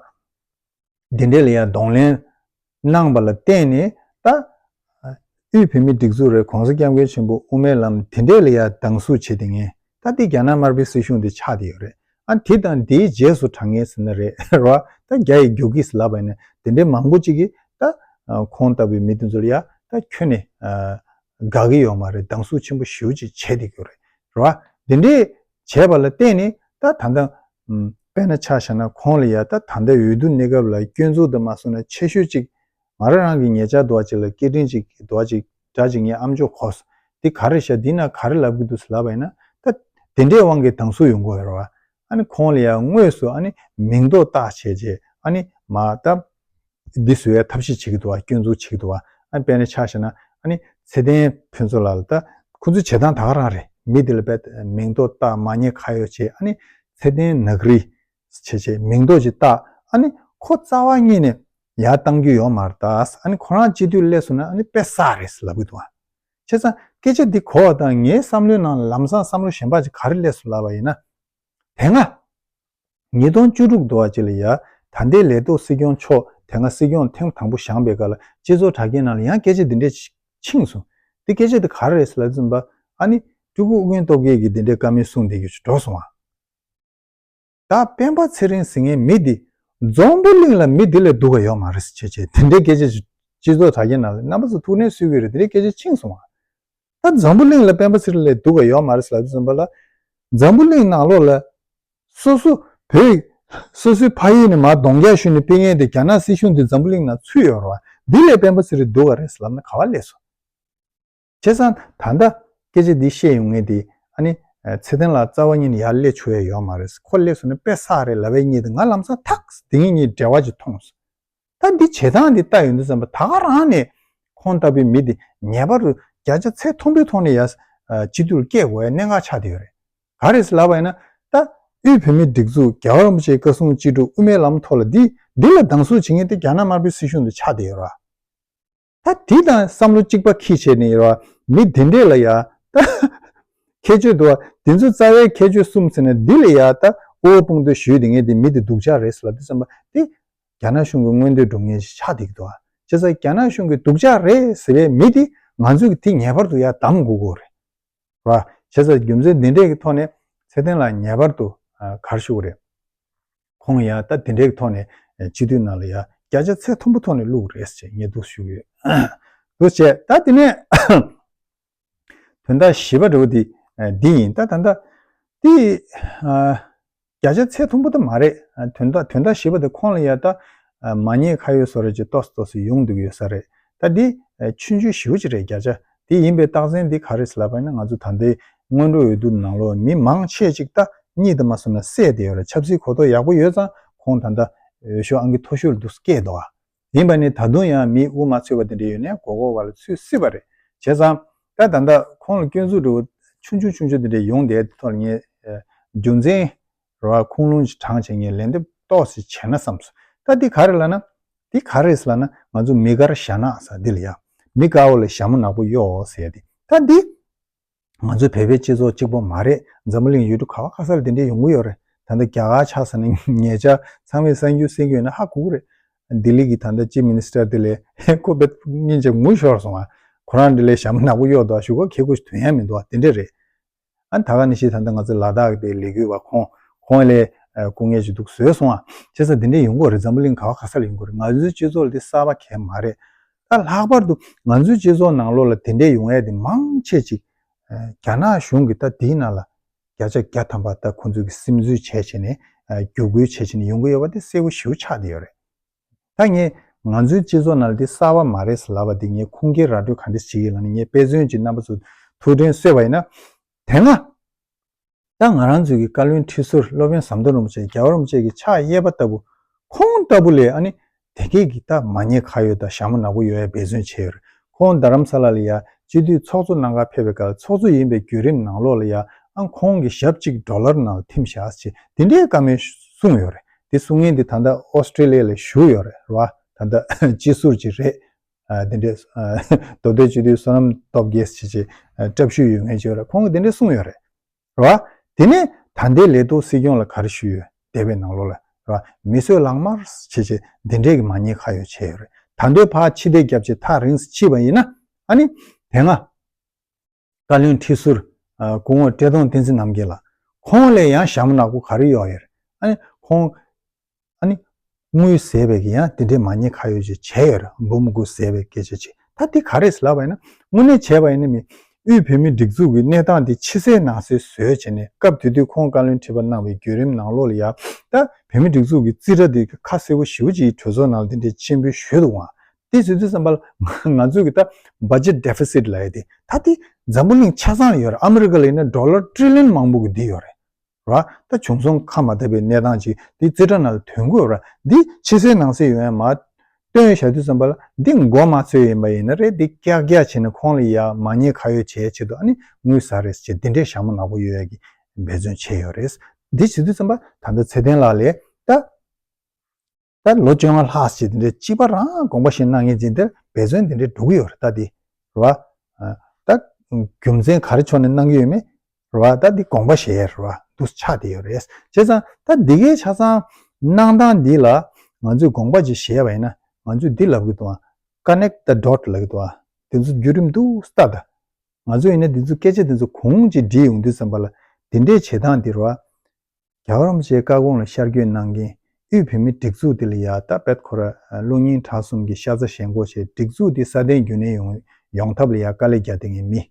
འདི་འདྲས་ལ་ཡང་གདོང་ལེན་གནང་བ་ལ་བརྟེན་ནས་ད་དབུས་བོད་མིའི་སྒྲིག་འཛུགས་རེད། ༸གོང་ས་༸སྐྱབས་མགོན་ཆེན་པོ་དབུ་མའི་ལམ་འདི་འདྲས་ལ་ཡང་སྡང་ཟུག་བྱེད་དེ་ངས་ད་འདི་རྒྱ་ནག་དམར་པོའི་སྲིད་གཞུང་འདི་ཆགས་བསྡད་ཡོད་རེད། ཨ་འདི་དང་འདིའི་རྗེས་སུ་འབྲང་ངེས་ཟེར་ན་རེད་ར། ད་རྒྱ་ཡི་རྒྱུག་གིས་ལབ་པ་ཡིན་ན་འདི་འདྲས་མང་པོ་ཅིག་གིས་ད་ཁོང་ལྟ་བུའི་མི་དེ་ཚོ་ལ་ཡང་ད་ཁྱོན་ནས་དགའ་གི་ཡོད་མ་རེད། སྡང་ཟུག་ཆེན་པོ་ཞེ་པོ་ཅིག་བྱས་བསྡད་ཀྱི་ཡོད་རེད་ར། འདི་འདྲས་བྱས་པ་ལ་བརྟེན་ནས་ད་ད་ལྟ་ཨམ། དཔེར་ན་ཆ་བཞག་ན་ཁོང་ལ་ཡ་ད་ད་ལྟ་འོས་བསྡུ་གནས་སྐབས་ལ་སྐྱོན་འཛུགས་དུ་མ་སོང་ན་ཆེ་ཤོས་ཅིག་ང་རང་རང་གི་ཉེ་ཆར་དུ་བ་ཅིག་ལ་སྐད་འཕྲིན་ཅིག་དུ་བ་ཅིག་འདྲ་ཅིག་ངའི་ཨམ་ཅོག་གོ་སོང་། འདི་ག་རེ་བཤད་འདི་ན་ག་རེ་ལབ་གི་འདུག་ཟེར་ལབ་པ་ཡིན་ན་ད་དེ་འདྲའི་དབང་གིས་སྡང་ཟུག་ཡོང་གི་ཡོད་རེད་བ། ཨ་ནི་ཁོང་ལ་ཡ་དངོས་སུ་ཨ་ནི་མིང་འདོགས་བཏགས་བྱས་རྗེས་ཨ་ནི་མ་ད། འདི་བཟོ་ཡ་ཐབས་ཤེས་བྱེད་ཀྱི་འདུག་བ། སྐྱོན་འཛུགས་བྱེད་ཀྱི་འདུག་བ། ཨ་དཔེར་ན་ཆ་བཞག་ན་ཨ་ནི་ཚེ་བརྟན་ཕུན་ཚོགས་ལགས་ལ་ད་ཁོ་ཚོའི་བྱེད་སྟངས་ད་ག་རང་རེད། མི་འདི་ལ་དཔེ་མིང་འདོགས་བཏགས་མ་ཉེས་ཁ་གཡོགས་བྱས་ཨ་ནི་ཚེ་བརྟན་ནག་རི་བྱས་བྱས་མིང་འདོགས་ཅིག་བཏགས་ཨ་ནི་ཁོ་རྩ་བ་ཉིད་ནས་ཡར་བཏང་རྒྱུ་ཡོད་མ་རེད་ད། ཨ་ནི་ཁོ་རང་སྤྱི་འཐུས་སླེབས་སོང་ན་ཨ་ནི་དཔེ་བསགས་རེད་ལབ་ཀྱི་འདུག་བ། བྱས་ཙང་སྐད་ཆ་འདི་གོ་བ་དང་ངའི་བསམ་བློའི་ནང་ལམ་སང་བསམ་བློ་གཞན་པ་ཅིག་ག་རེ་སླེབས་སོང་ལབ་པ་ཡིན་ན། དེ་སྔ། ཉིས་སྟོང་བཅུ་དྲུག་དུ་བ་ཅིག་ལ་ཡ་ད་ལྟའི་ལས་ཐོག་སྲིད་སྐྱོང་མཆོག་དེ་སྔ་སྲིད་སྐྱོང་ཐེངས་དང་པོ་བཞེངས་པའི་སྐབས་ལ་སྤྱི་ཚོགས་དྲ་རྒྱའི་ནང་ལ་ཡང་སྐད་ཆ་འདི་འདྲས་ཕྱིན་སོང་། འདི་སྐད་ཆ་འདི་ག་རེ་རེད་ཟེར་ལབ་ཙམ་པ་ཨ་ནི་སྤྲུལ་སྐུ་ཨུ་རྒྱན་སྟོབས་རྒྱལ་གྱིས་འདི་འདྲའི་བཀའ་མོལ་གསུངས་བསྡད་རྒྱུ་ཞིག་འགྲོ་སོང་བ། ད་སྤེན་པ་ཚེ་རིང་ཟེར་མཁན་མི་འདི་ འཛམ་བུ་གླིང་ལ་མི་འདི་ལས་སྡུག་ག་ཡོད་མ་རེད་ཟེར་བྱས་བྱས་དེ་འདྲའི་སྐད་ཆ་ཅིག་སྤྱི་ཚོགས་དྲ་རྒྱའི་ནང་ལ་རྣམ་པ་ཚོ་ཐུགས་ནས་གསོད་ཀྱི་རེད། དེ་འདྲའི་སྐད་ཆ་ཕྱིན་སོང་བ། ད་འཛམ་བུ་གླིང་ལ་སྤེན་པ་ཚེ་རིང་ལས་སྡུག་ག་ཡོད་མ་རེད་ཟེར་ལབ་དུས་ཙམ་པ་ལ། འཛམ་བུ་གླིང་ནང་ལོགས་ལ་སོ་སོ་བོད། སོ་སོའི་ཕ་ཡུལ་ནས་མར་གདོང་རྒྱག་ཞུས་ནས་ཕེབས་མཁན་དེ་རྒྱ་ནག་སྲིད་གཞུང་དེ་འཛམ་བུ་གླིང་ནང་ཚུད་ཡོད་རེད་བ། འདི་ལས་སྤེན་པ་ཚེ་རིང་སྡུག་ག་རེད་ཟེར་ལབ་ན་ག་བ་སླེབས་སོང་། བྱས་ཙང་ད་ལྟ་སྐད་ཆ་འདི་བཤད་ཡོང་མཁན་དེ་ཨ་ནི་ཚེ་བརྟན་ལགས་རྩ་བ་ཉིད་ནས་ཡར་སླེབས་ཆོག་ཡ་ཡོད་མ་རེད། ཁོ་སླེབས་སོང་ན་དཔེ་བསགས་རེད་ལབ་པའི་གཉིས་དེ་ང་ལམ་སང་ཐག་དེ་གཉིས་འབྲེལ་བ་ཅིག་མཐོང་སོང་། ད་འདི་བྱེད་སྟངས་འདི་ལྟ་ཡོང་དུས་ཙམ་པ་ད་ག་རང་ནས་ཁོང་ལྟ་བུའི་མི་འདི་ངེས་པར་དུ་བརྒྱ་ཆ་ཚད་མཐོན་པོའི་ཐོག་ནས་ཡ་སྤྱི་འཐུས་ལ་སྐད་དགོས་ཡ་གནད་འགག་ཆགས་བསྡད་ཡོད་རེད། ག་རེ་ཟེར་ལབ་པ་ཡིན་ན། ད་དབུས་བོད་མིའི་སྒྲིག་འཛུགས་རྒྱལ་བ་རིན་པོ་ཆེའི་བཀའ་གསུང་ཅི་སྒྲུབ་དབུ་མའི་ལམ་ཐོག་ལ་འདི་འདི་ལ་སྡང་ཟུག་བྱེད་མཁན་དེ་རྒྱ་ནག་དམར་པོའི་སྲིད་གཞུང་དུ་ཆགས་བསྡད་ཡོད་རེད། ད་དེ་དང་བསམ་བློ་གཅིག་པ་ཁྱི་བྱས་ནས་ཡོད་ར། མི་དེ་འདྲས་ལ་ཡ་ད་ཁྱད་ཆོས་འདུག་བ། དེ་ཚོ་རྩ་བའི་ཁྱད་ཆོས་གསུམ་ཟེར་ན་འདི་ལ་ཡ་ད་དབུ་བ་དཔུང་འདོན་ཞུས་དེ་ངས་དེ་མི་དེ་སྡུག་ཅག་རེད་ཟེར་ལབ་དུས་ཙམ་པ་དེ་རྒྱ་ནག་གཞུང་གི་མངོན་འདོད་སྒྲུབ་མཁན་ཞིག་ཆགས་བསྡད་ཀྱི་འདུག་བ། བྱས་ཙང་རྒྱ་ནག་གཞུང་གི་སྡུག་ཅག་རེད་ཟེར་བའི་མི་དེ་ང་ཚོས་ཀྱི་དེ་ངེས་པར་དུ་ཡ་གདམ་དགོས་ཀྱི་རེད། ར། བྱས་ཙང་རྒྱུ་མཚན་འདི་འདྲས་ཀྱི་ཐོག་ནས་ཚེ་བརྟན་ལགས་ངེས་པར་དུ་ག་རེ་ཞུ་དགོས་རེད། ཁོང་ཡང་ད་དེ་འདྲའི་ཐོག་ནས་སྤྱི་འཐུས་ནང་ལ་ཡང་བརྒྱ་ཆ་ཚད་མཐོན་པོ་ཐོག་ནས་བླུགས་རེད་ཅེས་ངས་འདུག་ཞུ་གི་ཡོད། འདུག་བྱས་ད་དེ་ནས་དོན་དག་བཞི་པ་འདྲ་བོ་དེ་འདི་ཡིན། ད་ད་ལྟ་དེ་བརྒྱ་ཆ་ཚད་མཐོན་པོ་དེ་མ་རེད། དོན་དག་དོན་དག་བཞི་པ་དེ་ཁོང་ལ་ཡང་ད་མ་ཉེས་ཁ་གཡོག་བཟོ་འདྲ་ཅིག་ཏོག་ཙམ་ཏོག་ཙམ་ཡོང་བསྡད་ཀྱི་ཡོད་ས་རེད། ད་འདི་ཆུང་ཆུང་ཞེ་པོ་ཅིག་རེད་བརྒྱ་ཆ། དེ་ཡིན་པའི་རྟགས་མཚན་འདི་ག་རེ་ཟེར་ལབ་པ་ཡིན་ན་ང་ཚོ་ད་ལྟའི་སྔོན་འགྲོ་འོས་བསྡུ་ནང་ལོགས་མི་མང་ཆེ་ཅིག་ད་གཉིད་དུ་མ་སོང་ན་བསད་བསྡད་ཡོད་རེད། ཆབ་སྲིད་གོ་རྟོགས་ཡག་པོ་ཡོད་ཙང་ཁོང་ད་ལྟ་འོས་ཤོག་ཨང་ཀི་མཐོ་ཤོས་ལ་འདུག་སྐྱེས་འདུག་ཨ། ཡིན་པ་ནི་ད་དུང་ཡང་མི་དབུ་མ་ཚོས་པ་དེ་འདྲ་ཡོད་ནའི་མགོ་སྐོར་བ་ལ་ཚུད་སྲིད་པ་རེད། བྱས་ཙང་ད་ད་ལྟ་ཁོང་ལ་སྐྱོན་འཛུགས་འདྲ་བོ་ཆུང་ཆུང་ཆུང་ཆུང་དེ་འདྲ་ཡོང་བསྡད་དེ་ཐོག་ལ་ངས་རྒྱུ་མཚན་རེ་བ་ཁུངས་ལུང་ཅིག་དྲངས་བྱས་ངས་ལན་འདེབས་ཏོག་ཙམ་བྱས་ན་བསམ་སོང་། ད་འདི་ག་རེ་ལབ་ན། འདི་ག་རེ་ལབ་ན་ང་ཚོ་མི་དཀར་ཞྭ་ནག་ཟེར་འདི་ལ་ཡ། མི་དཀར་བོ་ལ་ཞྭ་མོ་ནག་པོ་གཡོགས་ཟེར་ཡ་དེ། ད་འདི་ང་ཚོ་བོད་པའི་སྤྱི་ཚོགས་གཅིག་པོ་མ་རེད། འཛམ་བུ་གླིང་ཡུལ་གྲུ་ག་བ་ག་ས་ལ་དེ་འདྲའི་ཡོང་གི་ཡོད་རེད། ད་ལྟ་རྒྱ་གར་ཆགས་ས་ནས་ཉེ་ཆར་ཚང་མས་གསར་འགྱུར་གསན་གྱི་ཡོད་ན་ཧ་གོ་གི་རེད། ལྡི་ལི་གི་ད་ལྟ་ཅིབ་མི་ནི་སི་ཊར་དེ་ལས་ཁོ་བེད་སྙིང་རྗེ་ངུ་ཤོར་སོང་ཨ། ཁོ་རང་འདི་ལས་ཞྭ་མོ་ནག་པོ་གཡོགས་འདུག་ཞུ་གོ་ཁེ་ཁོ་ཞིག་དོན་ཡ་མི་འདུག་ཨ་དེ་འདྲ་རེད། ཨ་ད་ག་ནི་ཞིག་ད་ལྟ་ང་ཚོ་ལ་དྭགས་དེ་ལས་འགུལ་བ་ཁོང་ཁོང་ལས་སྐུ་ངལ་ཞིག་འདུག་བཟོས་སོང་ཨ། བྱས་ཙང་དེ་འདྲས་ཡོང་གི་རེད། འཛམ་བུ་གླིང་ག་བ་ག་ས་ལ་ཡོང་གི་རེད། ང་ཚོའི་སྤྱི་ཚོགས་ལ་དེ་གསར་པ་གང་ཡང་མ་རེད། ད་ལྷག་པར་དུ་ང་ཚོའི་སྤྱི་ཚོགས་ནང་ལོགས་ལ་དེ་འདྲས་ཡོང་ཡ་དེ་མང་ཆེ་ཅིག་རྒྱ་ནག་གཞུང་གིས་ད་དེའི་ནང་ལ་བརྒྱ་ཆ་བརྒྱ་ཐམ་པ་ད་ཁོང་ཚོས་ཀྱི་སིམ་འཛུལ་བྱས་བྱས་ནས་བརྒྱུད་སྐུལ་བྱས་བྱས་ནས་ཡོང་གི་ཡོད་པ་དེ་གསལ་པོ་ཞེ་པོ་ཆགས་བསྡད་ཡོད་རེད། ད་ངས་ང་ཚོའི་སྤྱི་ཚོགས་ནང་ལ་འདི་གསར་པ་མ་རེད་ཟེར་ལབ་པ་འདི་ངས་ཁུངས་སྐྱེལ་ར་སྤྲོད་ག་འདྲ་བྱེད་ཀྱི་ལབ་ན། ངས་དཔེ་མཚོན་ཅིག་རྣམ་པ་ཚོ་ཐུགས་དྲན་གསོས་པ་ཡིན་ན། དེ་སྔ་ད་ང་རང་ཚོའི་གི་བཀའ་བློན་ཁྲི་ཟུར་སློབ་དཔོན་ཟམ་གདོང་རིན་པོ་ཆེ་རྒྱལ་བ་རིན་པོ་ཆེ་གི་ཕྱག་གཡས་པ་ལྟ་བུ་ཁོང་ལྟ་བུ་ལས་ཨ་ནི་དེ་གས་ཀྱི་ད་མ་ཉེས་ཁ་གཡོག་ད་ཞྭ་མོ་ནག་པོ་གཡོག་ཡ་འབད་བརྩོན་བྱས་ཡོད་རེད། ཁོང་རྡ་རམ་ས་ལ་ལ་ཡ་སྤྱི་འཐུས་ཚོགས་གཙོ་གནང་ག་ཕེབས་པའི་སྐབས་ཚོགས་གཙོ་ཡིན་པའི་བརྒྱུད་རིམ་ནང་ལོགས་ལ་ཡ་ཨ་ཁོང་གི་ཞབས་གཅིག་ཌོ་ལར་ནང་ལ་ཐིམ་བཞག་ཅེས་དེ་འདྲའི་བཀའ་མོལ་གསུངས་ཡོད་རེད། དེ་གསུང་མཁན་དེ་ད་ལྟ་ཨོ་སི་ཀྲི་ལི་ཡ་ལ་བཞུགས་ཡོད་རེད། རེད་བ། ད་ལྟ་སྤྱི་ཟུར་ཅིག་རེད། ཨ་དེ་འདྲས་ཨ་མདོ་སྟོད་སྤྱི་འཐུས་བསོད་ནམས་སྟོབས་རྒྱས་ཅེས་ཅེས་ཨ་བཀྲ་ཤིས་ཡོད་མཁན་ཅིག་ཡོད་རེད། ཁོང་གིས་དེ་འདྲས་གསུངས་ཡོད་རེད། རེད་བ། དེ་ནས་ད་ལྟའི་ལས་ཐོག་སྲིད་སྐྱོང་ལ་ག་རེ་ཞུས་ཡོད། འདས་པའི་ནང་ལོགས་ལ་རེད་བ། མི་གསོད་ལག་དམར་བྱས་བྱས་འདི་འདྲས་ཀྱི་མ་ཉེས་ཁ་གཡོག་བྱས་ཡོད་རེད། ད་ལྟའི་ཕར་ཕྱི་བལྟས་རྒྱབ་བྱས་ཐག་རིང་ཙམ་ཕྱིན་པ་ཡིན་ན་ཨ་ནི་དེ་སྔ་བཀའ་བློན་ཁྲི་ཟུར་ཨ་སྐུ་ངོ་བཀྲས་མཐོང་བསྟན་འཛིན་རྣམ་རྒྱལ་ལགས་ཁོང་ལ་ཡང་ཞྭ་མོ་ནག་པོ་ག་རེ་གཡོགས་ཡོད་རེད། ཨ་ནི་ཁོང་ཨ་ནི་དངུལ་ཟས་པའི་གི་ཡང་དེ་འདྲའི་མ་ཉེས་ཁ་གཡོག་ཅིག་བྱས་ཡོད་རེད། འབུམ་དགུ་ཟས་པའི་སྐད་ཆ་ཅིག་ད་འདི་ག་རེད་ལབ་པ་ཡིན་ན་དངོས་གནས་བྱས་པ་ཡིན་ན་མི་དབུས་བོད་མིའི་སྒྲིག་འཛུགས་ཀྱི་གནས་སྟངས་འདི་ཕྱི་གསལ་ནང་གསལ་བཟོས་བྱས་ནས་སྐབས་དེ་དུས་ཁོང་བཀའ་བློན་ཁྲི་པ་གནང་བའི་བརྒྱུད་རིམ་ནང་ལོགས་ལ་ཡང་ད་བོད་མིའི་སྒྲིག་འཛུགས་ཀྱི་རྩིས་ཁྲ་འདི་ཁ་གསལ་པོ་ཞེ་པོ་ཅིག་གྲོས་ཚོགས་ནང་ལ་འདི་འདྲའི་སྤྱན་འབུལ་ཞུས་འདུག་ཨང་། དེ་བྱེད་དུས་ཙམ་པ་ལ་ང་ཚོས་ཀྱི་ད་budget deficit་ལབ་ཡ་དེ་ད་དེ་འཛམ་བུ་གླིང་ཆ་ཚང་ལ་ཡོད་རེད། ཨ་མི་རི་ཀ་ལ་ཡིན་ན་ཌོ་ལར་ཊི་རི་ལི་ཡོན་མང་པོ་གི་འདི་ཡོད་རེད། ར། ད་བྱུང་སོང་ཁ་མ་བཏབ་པའི་གནས་སྟངས་ཅིག་འདི་རྩིས་ཁྲ་ནང་ལ་ཐོན་གྱི་ཡོད་ར། འདི་ཕྱི་གསལ་ནང་གསལ་ཡོད་ཡ་མ་བཏོན་བཞག་དུས་ཙམ་པ་ལ་འདི་མགོ་མ་ཚོས་ཡིན་པ་ཡིན་ན་རེད། འདི་ཀྱག་ཀྱག་བྱས་ནས་ཁོང་ལ་ཡ་མ་ཉེས་ཁ་གཡོག་བྱས་ཆེད་དུ་ཨ་ནི་དངུལ་ཟ་རེད་ཅེས་འདི་འདྲའི་ཞྭ་མོ་ནག་པོ་གཡོག་ཡ་གི་འབད་བརྩོན་བྱས་ཡོད་རེད། འདི་བྱེད་དུས་ཙམ་པ་ད་ལྟ་ཚེ་བརྟན་ལགས་ལས་ད་ད་ལོ་བཅོ་ལྔ་ལྷག་ཅིག་འདི་འདྲའི་གཅིག་པ་རང་དགོངས་པ་བཞེས་གནང་མཁན་ཅིག་འདིར་འབད་བརྩོན་འདི་འདྲའི་འགྲོ་གི་ཡོད་རེད། ད་འདི་རེད་བ། ད་རྒྱུ་མཚན་ག་རེ་ཕྱོགས་ནས་གནང་གི་ཡོད་མེད་རེད་བ། ད་འདི་དགོངས་པ་བཞེས་ཡ་རེད་བ། འདུག་ཆགས་བསྡད་ཡོད་རེད། བྱས་ཙང་ད་འདི་གའི་ཆ་ཚང་གནང་སྟངས་འདི་ལ་ང་ཚོས་དགོངས་པ་ཅིག་བཞེས་པ་ཡིན་ན་ང་ཚོས་འདི་ལབ་གི་འདུག་ཨ། connect the dot་ལབ་གི་འདུག་ཨ། དེ་ཚོ་བརྒྱུད་རིམ་འདུག་ལྟ་ད། ང་ཚོ་ཡིན་ན་འདི་ཚོ་སྐད་ཆ་འདི་ཚོ་གོང་ཅིག་བསྒྲིགས་ཡོང་དུས་ཙམ་པ་ལ་འདི་འདྲའི་བྱེད་སྟངས་འདི་རེད་བ། རྒྱལ་བ་རིན་པོ་ཆེའི་བཀའ་དགོངས་ལ་ཤར་བསྐྱོད་གནང་མཁན། དབུས་བོད་མི་སྒྲིག་འཛུགས་དེ་ལ་ཡ་ད་དཔེ་ཁོ་ར་ཨ་ཀླུ་སྙིང་བྲག་གསུམ་གྱི་ཤ་ཚ་ཞེན་ཁོག་བྱས་སྒྲིག་འཛུགས་དེ་སྲ་བརྟན་རྒྱུན་གནས་ཡོང་ཡོང་ཐབས་ལ་ཡ་དཀའ་ལས་རྒྱག་བསྡད་མཁན་མི་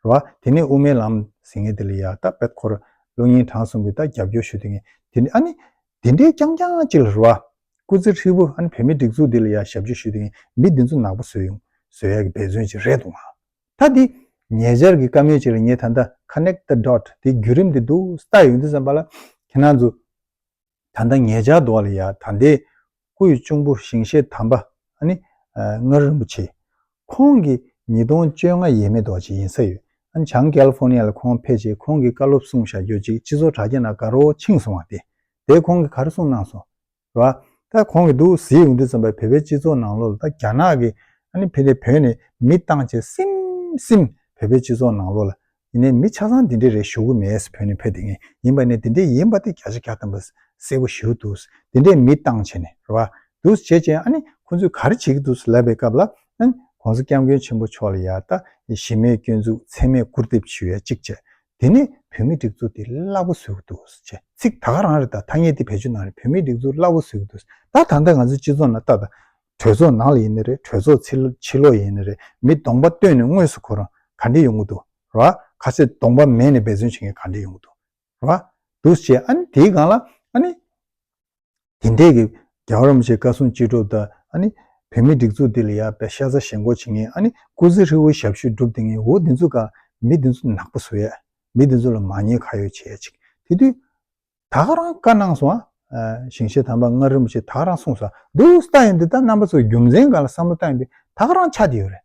རེད་བ། དེ་ནས་དབུ་མའི་ལམ་ཟེར་མཁན་དེ་ལ་ཡ་ད་དཔེ་ཁོ་ར་ཀླུ་སྙིང་བྲག་གསུམ་གྱི་ད་རྒྱབ་སྐྱོར་ཞུ་བསྡད་མཁན་དེ་ནི་ཨ་ནི་དེ་འདྲའི་རྐྱང་རྐྱང་ཅིག་ལ་རེད་བ། སྐུ་ཚེ་ཧྲིལ་པོ་ཨ་ནི་བོད་མི་སྒྲིག་འཛུགས་འདི་ལ་ཡ་ཞབས་ཕྱི་ཞུ་བསྡད་མཁན་མི་འདི་ཚོ་ནག་པོ་བཟོས་ཡོང་བཟོས་ཡག་གི་འབད་བརྩོན་ཅིག་རེད་འདུག་ང་། ད་འདི་ཉེ་ཆར་གྱི་བཀའ་མོལ་ཅིག་ལ་ངས་ད་ལྟ་connect the dot དེ་བརྒྱུད་རིམ་དེ་འདུག་ལྟ་ཡོང་དུས་ཙམ་པ་ལ་ཁྱེད་རང་ཚོ་ད་ལྟ་ཉེ་ཆར་དུ་བ་ལ་ཡ་ད་ལྟའི་སྐུའི་གཅུང་པོ་ཞིང་གཤེགས་དམ་པ་ཨ་ནི་ཨ་མངའ་རིས་རིན་པོ་ཆེ། ཁོང་གིས་ཉིས་སྟོང་བཅོ་ལྔ་ཡས་མས་འདྲ་བོ་ཅིག་ཡིན་ས་ཡོད། ཨ་ནི་བྱང་ཀལ་ཧྥོར་ནི་ཡ་ལ་ཁོང་ཕེབས་རྗེས་ཁོང་གིས་བཀའ་སློབ་གསུངས་བཞག་རྒྱུ་ཅིག་སྤྱི་ཚོགས་དྲ་རྒྱ་ནང་དགའ་རབ་ཕྱིན་སོང་བ་དེ། དེ་ཁོང་གིས་ག་རེ་གསུངས་གནང་སོང་། རེད་བ། ད་ཁོང་གིས་འདུག་ཟེར་ཡོང་དུས་ཙམ་པ་བོད་པའི་སྤྱི་ཚོགས་ནང་ལོགས་ལ་ད་རྒྱ་ནག་གིས་ཨ་ནི་ཕ་གིར་བོད་ནས་མི་བཏང་བྱས་སིམ་སིམ་བོད་པའི་སྤྱི་ཚོགས་ནང་ལོགས་ལ་ཡིན་ནའི་མི་ཆ་ཚང་འདི་འདྲས་རེད་ཞུ་གི་མེད་ཟེར། བོད་ནས་ཕེབས་བསྡད་མཁན་ཡིན་པ་ནས་འདི་འདྲས་ཡིན་པ་དེ་བརྒྱ་ཆ་བརྒྱ་ཐམ་པ་གསལ་པོ་ཞེ་པོ་འདུག་འདི་འདྲས་མི་བཏང་བྱས་ནས་རེད་བ། འདུག་བྱས་བྱས་ཨ་ནི་ཁོ་ཚོས་ག་རེ་བྱེད་ཀྱི་འདུག་ལབ་པའི་སྐབས་ལ་ཨ་ནི་༸གོང་ས་༸སྐྱབས་མགོན་ཆེན་པོ་མཆོག་ལ་ཡ་ད་གཞི་མེད་སྐྱོན་འཛུགས་མཚན་སྨད་སྐུར་འདེབས་ཞུ་ཡ་གཅིག་བྱས། དེ་ནས་བོད་མི་སྒྲིག་འཛུགས་དེ་སླ་པོ་བཟོ་གི་འདུག་ཟེར་བྱས། ཚིག་ད་ག་རང་རེད། ད་ཐ་སྙད་དེ་བེད་སྤྱོད་གནང་རེད། བོད་མི་སྒྲིག་འཛུགས་སླ་པོ་བཟོ་གི་འདུག་ད་ད་ལྟ་ང་ཚོའི་སྤྱི་ཚོགས་ནང་ལྟ་ད། གྲོས་ཚོགས་ནང་ལ་ཡིན་ནི་རེད། གྲོས་ཚོགས་ཕྱི་ཕྱི་ལོགས་ཡིན་ནི་རེད། མི་གདོང་པ་སྟོན་ནས་དངོས་སུ་ཁོ་རང་ག་འདྲས་ཡོང་གི་འདུག་རེད་བ། ཁ་ཤས་གདོང་པ་མེད་ནས་འབད་བརྩོན་བྱེད་མཁན་ག་འདྲས་ཡོང་གི་འདུག་རེད་བ། འདུག་བྱས་ཨ་ནི་དེའི་སྒང་ལ་ཨ་ནི། དེ་འདྲས་ཀྱི་རྒྱལ་བ་རིན་པོ་ཆེའི་བཀའ་གསུང་ཅི་སྒྲུབ་དང་ཨ་ནི་བོད་མིའི་སྒྲིག་འཛུགས་འདི་ལ་ཡ་དཔེ་ཤ་ཚ་ཞེན་ཁོག་བྱེད་མཁན་ཨ་ནི་སྐུ་ཚེ་ཧྲིལ་པོའི་ཞབས་ཞུ་སྒྲུབ་བསྡད་མཁན་འོ་འདི་ཚོ་ག་མི་འདི་ཚོ་ནག་པོ་བཟོ་ཡ། མི་འདི་ཚོ་ལ་མ་ཉེས་ཁ་གཡོགས་བྱེད་ཡ་ཅིག་དེ་དུས་ད་ག་རང་བཀའ་གནང་སོང་ཨ། ཞིང་གཤེགས་དམ་པ་མངའ་རིས་རིན་པོ་ཆེ་ད་ག་རང་གསུངས་སོང་འདུག་ལྟ་ཡོང་དུས་ད་རྣམ་པ་ཚོ་རྒྱུ་མཚན་ག་ལ་བསམ་བློ་བཏང་ཡོང་དུས་ད་ག་རང་ཆགས་བསྡད་ཡོད་རེད།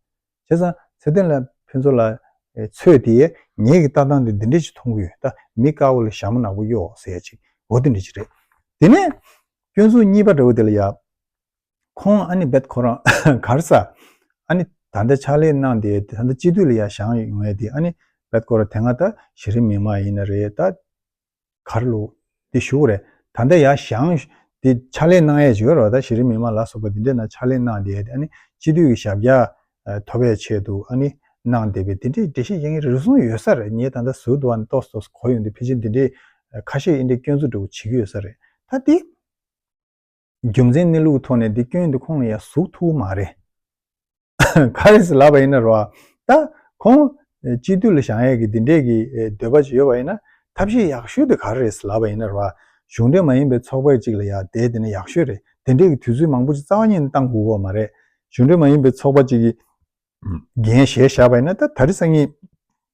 བྱས་ཙང་ཚེ་བརྟན་ལགས་ཕུན་ཚོགས་ལགས་ཚོས་དེ་ངེད་ཀྱི་ལྟ་སྟངས་དེ་འདི་འདྲས་ཞིག་མཐོང་གི་ཡོད། ད་མི་དཀར་པོ་ལ་ཞྭ་མོ་ནག་པོ་གཡོགས་ཟེར་ཡ་ཅིག་འོ་དེ་འདྲས་ཅིག་རེད། དེ་ནས་སྐྱོན་འཛུགས་གཉིས་པ་འདྲ་བོ་དེ་ལ་ཡ། ཁོང་ཨ་ནི་བེད་ཁོ་རང་གར་ས། ཨ་ནི་ད་ལྟ་ཕྱག་ལས་གནང་དེ་ད་ལྟ་སྤྱི་འཐུས་ལ་ཡ་བཞེངས་ཡོང་ཡ་དེ་ཨ་ནི་བེད་ཁོ་རང་དེ་སྔ་ད་གཞི་རིམ་མི་མང་ཡིན་ན་རེད་ད། གར་ལུགས་འདི་ཞུ་གི་རེད། ད་ལྟ་ཡ་བཞེངས་དེ་ཕྱག་ལས་གནང་ཡས་བྱོས་རོགས། ད་གཞི་རིམ་མི་མང་ལ་སོགས་པ་འདི་འདྲས་ན་ཕྱག་ལས་གནང་དེ་ཨ་ནི་སྤྱི་འཐུས་ཀྱི་ཞབས་བཀྱག་ཐོབ་པའི་ཆེད་དུ་ཨ་ནི་གནང་བསྡད་པའི་དེ་འདྲས་འགྲེལ་བཤད་ཡིན་རེ་ཟུང་ཡོད་ས་རེད། ངས་ད་ལྟ་ཟུར་དུ་ཨ་ནི་ཏོག་ཙམ་ཏོག་ཙམ་གོ་ཡོང་དུས་ཕལ་ཆེར་འདི་འདྲས་ཁ་ཤས་ཨིན་འདྲས་སྐྱོན་འཛུགས་འདྲ་བོ་བྱེད་ཀྱི་ཡོད་ས་རེད། ད་དེ་རྒྱུ་མཚན་གནས་ལུགས་ཐོག་ནས་འདི་སྐྱོན་འདི་ཁོང་ལ་ཡ་ཟུག་ཐུབ་མ་རེད། ག་རེ་ཟེར་ལབ་པ་ཡིན་ན་རོ། ད་ཁོང་སྤྱི་འཐུས་ལ་བཞེངས་ཡས་ཀྱི་འདི་འདྲས་ཀྱི་འདོད་པ་ཅིག་ཡོད་པ་ཡིན་ན་ཐབས་ཤེས་ཡག་ཤོས་དེ་ག་རེ་རེད་ཟེར་ལབ་པ་ཡིན་ན་རོ། གཞུང་འབྲེལ་མ་ཡིན་པའི་ཚོགས་པ་ཅིག་ལ་ཡ་བསྡད་དེ་ནི་ཡག་ཤོས་རེད། དེ་འདྲས་ཀྱི་དུས་ཚོད་མང་པོ་ཅིག་རྩ་བ་ཉིད་ནས་བཏང་དགོས་ཀྱི་ཡོད་མ་རེད། གཞུང་འབྲེལ་མ་ཡིན་པའི་ཚོགས་པ་ཅིག་གི་འགན་བཞེས་བཞག་པ་ཡིན་ན་ད་ད་རེས་སང་ཉིན་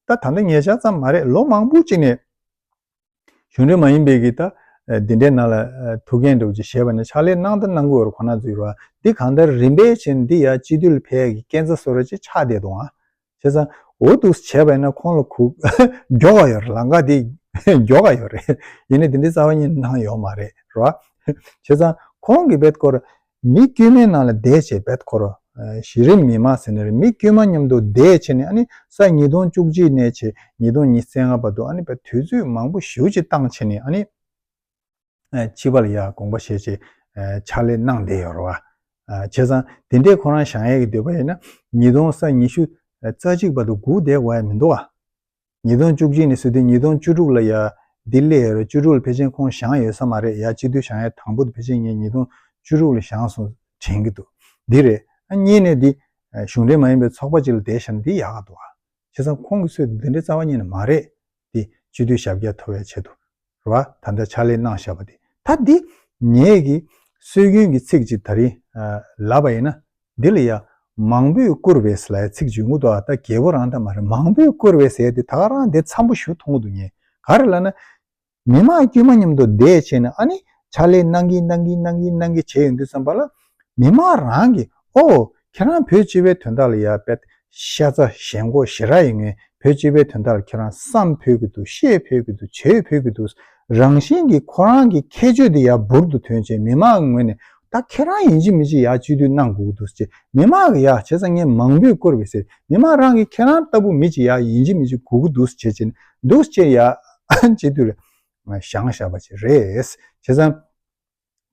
ད་ད་ལྟ་ཉེ་ཆར་ཙམ་མ་རེད། ལོ་མང་པོ་ཅིག་ནས། གཞུང་འབྲེལ་མ་ཡིན་པའི་གི་ད། འདི་འདྲའི་ནང་ལ་ཐུགས་འགན་འདྲ་བོ་ཅིག་བཞེས་པ་ནི་ཕྱག་ལས་གནང་ད་གནང་གི་ཡོད་རེད། ཁོ་ན་ཚོས་རེད་བ། འདི་གང་ལྟར་རིམ་པས་བྱས་ནས་འདི་ཡ་སྤྱི་འཐུས་ལ་ཕེབས་ཡ་གི་སྐས་འཛེག་བཟོ་འདྲ་ཅིག་ཆགས་བསྡད་འདུག་ཨ། བྱས་ཙང་འོ་འདུག་སེ་བྱས་པ་ཡིན་ན་ཁོང་ལ་གུ་མགྱོགས་པ་ཡོད་རེད། ལམ་ཁ་འདི་མགྱོགས་པ་ཡོད་རེད། ཡིན་ནའི་འདི་འདྲའི་རྩ་བ་ཉིད་གནང་ཡོད་མ་རེད་རེད་བ། བྱས་ཙང་ཁོང་གི་བེད་སྐོར་མི་དཀྱུས་མའི་ནང་ལ་བསྡད་བྱས་བེད་སྐོར། གཞི་རིམ་མི་མང་ཟེར་ནས་རེད། མི་དཀྱུས་མ་མཉམ་དུ་བསྡད་བྱས་ནས་ཨ་ནི་ས་ཉིས་སྟོང་བཅུ་གཅིག་ནས་བྱས་ཉིས་སྟོང་ཉི་ཤུ་རྩ་ལྔ་བར་དུ་ཨ་ནི་བེད་དུས་ཚོད་མང་པོ་ཞེ་པོ་ཅིག་བཏང་བྱས་ནས་ཨ་ནི། ཕྱི་པ་ལ་ཡ་དགོངས་པ་བཞེས་བྱས་ཕྱག་ལས་གནང་བསྡད་ཡོད་རེད་བ། བྱས་ཙང་དེ་འདྲའི་ཁོ་རང་བཞེངས་ཡས་ཀྱི་འདོད་པ་ཡིན་ན་ཉིས་སྟོང་ས་ཉི་ཤུ་རྩ་གཅིག་བར་དུ་སྒུག་བསྡད་དགོས་ཡ་མི་འདུག་བ། ཉིས་སྟོང་བཅུ་གཅིག་ནས་བཟོས་ཏེ་ཉིས་སྟོང་བཅུ་དྲུག་ལ་ཡ་འདི་སླེབས་ཡོད་རེད། བཅུ་དྲུག་ལ་ཕལ་ཆེར་ཁོང་བཞེངས་ཡོད་ས་མ་རེད། ཡ་སྤྱི་འཐུས་བཞེངས་ཡ་དང་པོ་དེ་ཕལ་ཆེར་ངས་ཉིས་སྟོང་བཅུ་དྲུག་ལ་བཞེངས་སོང་དྲན་གྱི་འདུག་འདི་རེད། ཨ་གཉིས་ནས་འདི་གཞུང་འབྲེལ་མ་ཡིན་པའི་ཚོགས་པ་ཅིག་ལ་བསྡད་བཞག་ན་འདི་ཡག་ག་འདུག་ཨ། བྱས་ཙང་ཁོང་གི་སྲོལ་འདི་འདྲའི་རྩ་བ་ཉིད་ནས་མ་རེད། འདི་སྤྱི་འཐུས་ཞབས་བཀྱག་ཐོབ་པའི་ཆེད་དུ་རེད་བ། ད་ལྟ་ཕྱག་ལས་གནང་བཞག་པ་འདི་ད་འདི་ངེད་ཀྱི་སྲོལ་རྒྱུན་གྱི་ཚིག་ཅིག་ད་རིང་ལབ་པ་ཡིན་ན། འདི་ལ་ཡ་མང་པོས་བཀུར་བས་ལབ་ཡ་ཚིག་ཅིག་ཡོང་གི་འདུག་ཨ། ད་རྒྱལ་པོ་རང་ད་མ་རེད། མང་པོས་བཀུར་བས་ཟེར་ཡ་དེ་ད་ག་རང་དེ་འཚམ་པོ་ཞིག་མཐོང་གི་འདུག་ངས་ག་རེ་ལབ་ན། མི་མང་དཀྱུས་མ་མཉམ་དུ་བསྡད་བྱས་ནས་ཨ་ནི་ཕྱག་ལས་གནང་གིན་གནང་གིན་གནང་གིན་གནང་གིན་བྱས་ཡོང་དུས་ཙམ་པ་ལ། མི་མང་རང་གིས་ཨོ་ཁྱེད་རང་བོད་སྤྱི་པའི་དོན་དག་ལ་ཡ་དཔེ་ཤ་ཚ་ཞེན་ཁོག་ཞེ་དྲག་ཡོད་མཁན། བོད་སྤྱི་པའི་དོན་དག་ལ་ཁྱེད་རང་བསམ་ཕོད་ཀྱི་འདུག་བཤད་ཕོད་ཀྱི་འདུག་བྱེད་ཕོད་ཀྱི་འདུག་རང་བཞིན་གྱིས་ཁོ་རང་གི་ཁྱད་ཆོས་དེ་ཡ་འབུར་དུ་ཐོན་བྱས་མི་མང་གི་ངོས་ནས་ད་ཁྱེད་རང་ཡིན་གཅིག་མིན་གཅིག་ཡ་སྤྱི་འཐུས་གནང་དགོས་ཀྱི་འདུག་ཟེར། མི་མང་གི་ཡ་བྱས་ཙང་ངས་མང་པོས་བཀུར་བས་ཟེར། མི་མང་རང་གིས་ཁྱེད་རང་ལྟ་བུ་མི་གཅིག་ཡ་ཡིན་གཅིག་མིན་གཅིག་དགོས་ཀྱི་འདུག་ཟེར་བྱས་བྱས་ནས་འདུག་ཟེར་ཡ་སྤྱི་འཐུས་ལ་བཞེངས་བཞག་པ་ཅིག་རེད། བྱས་ཙང་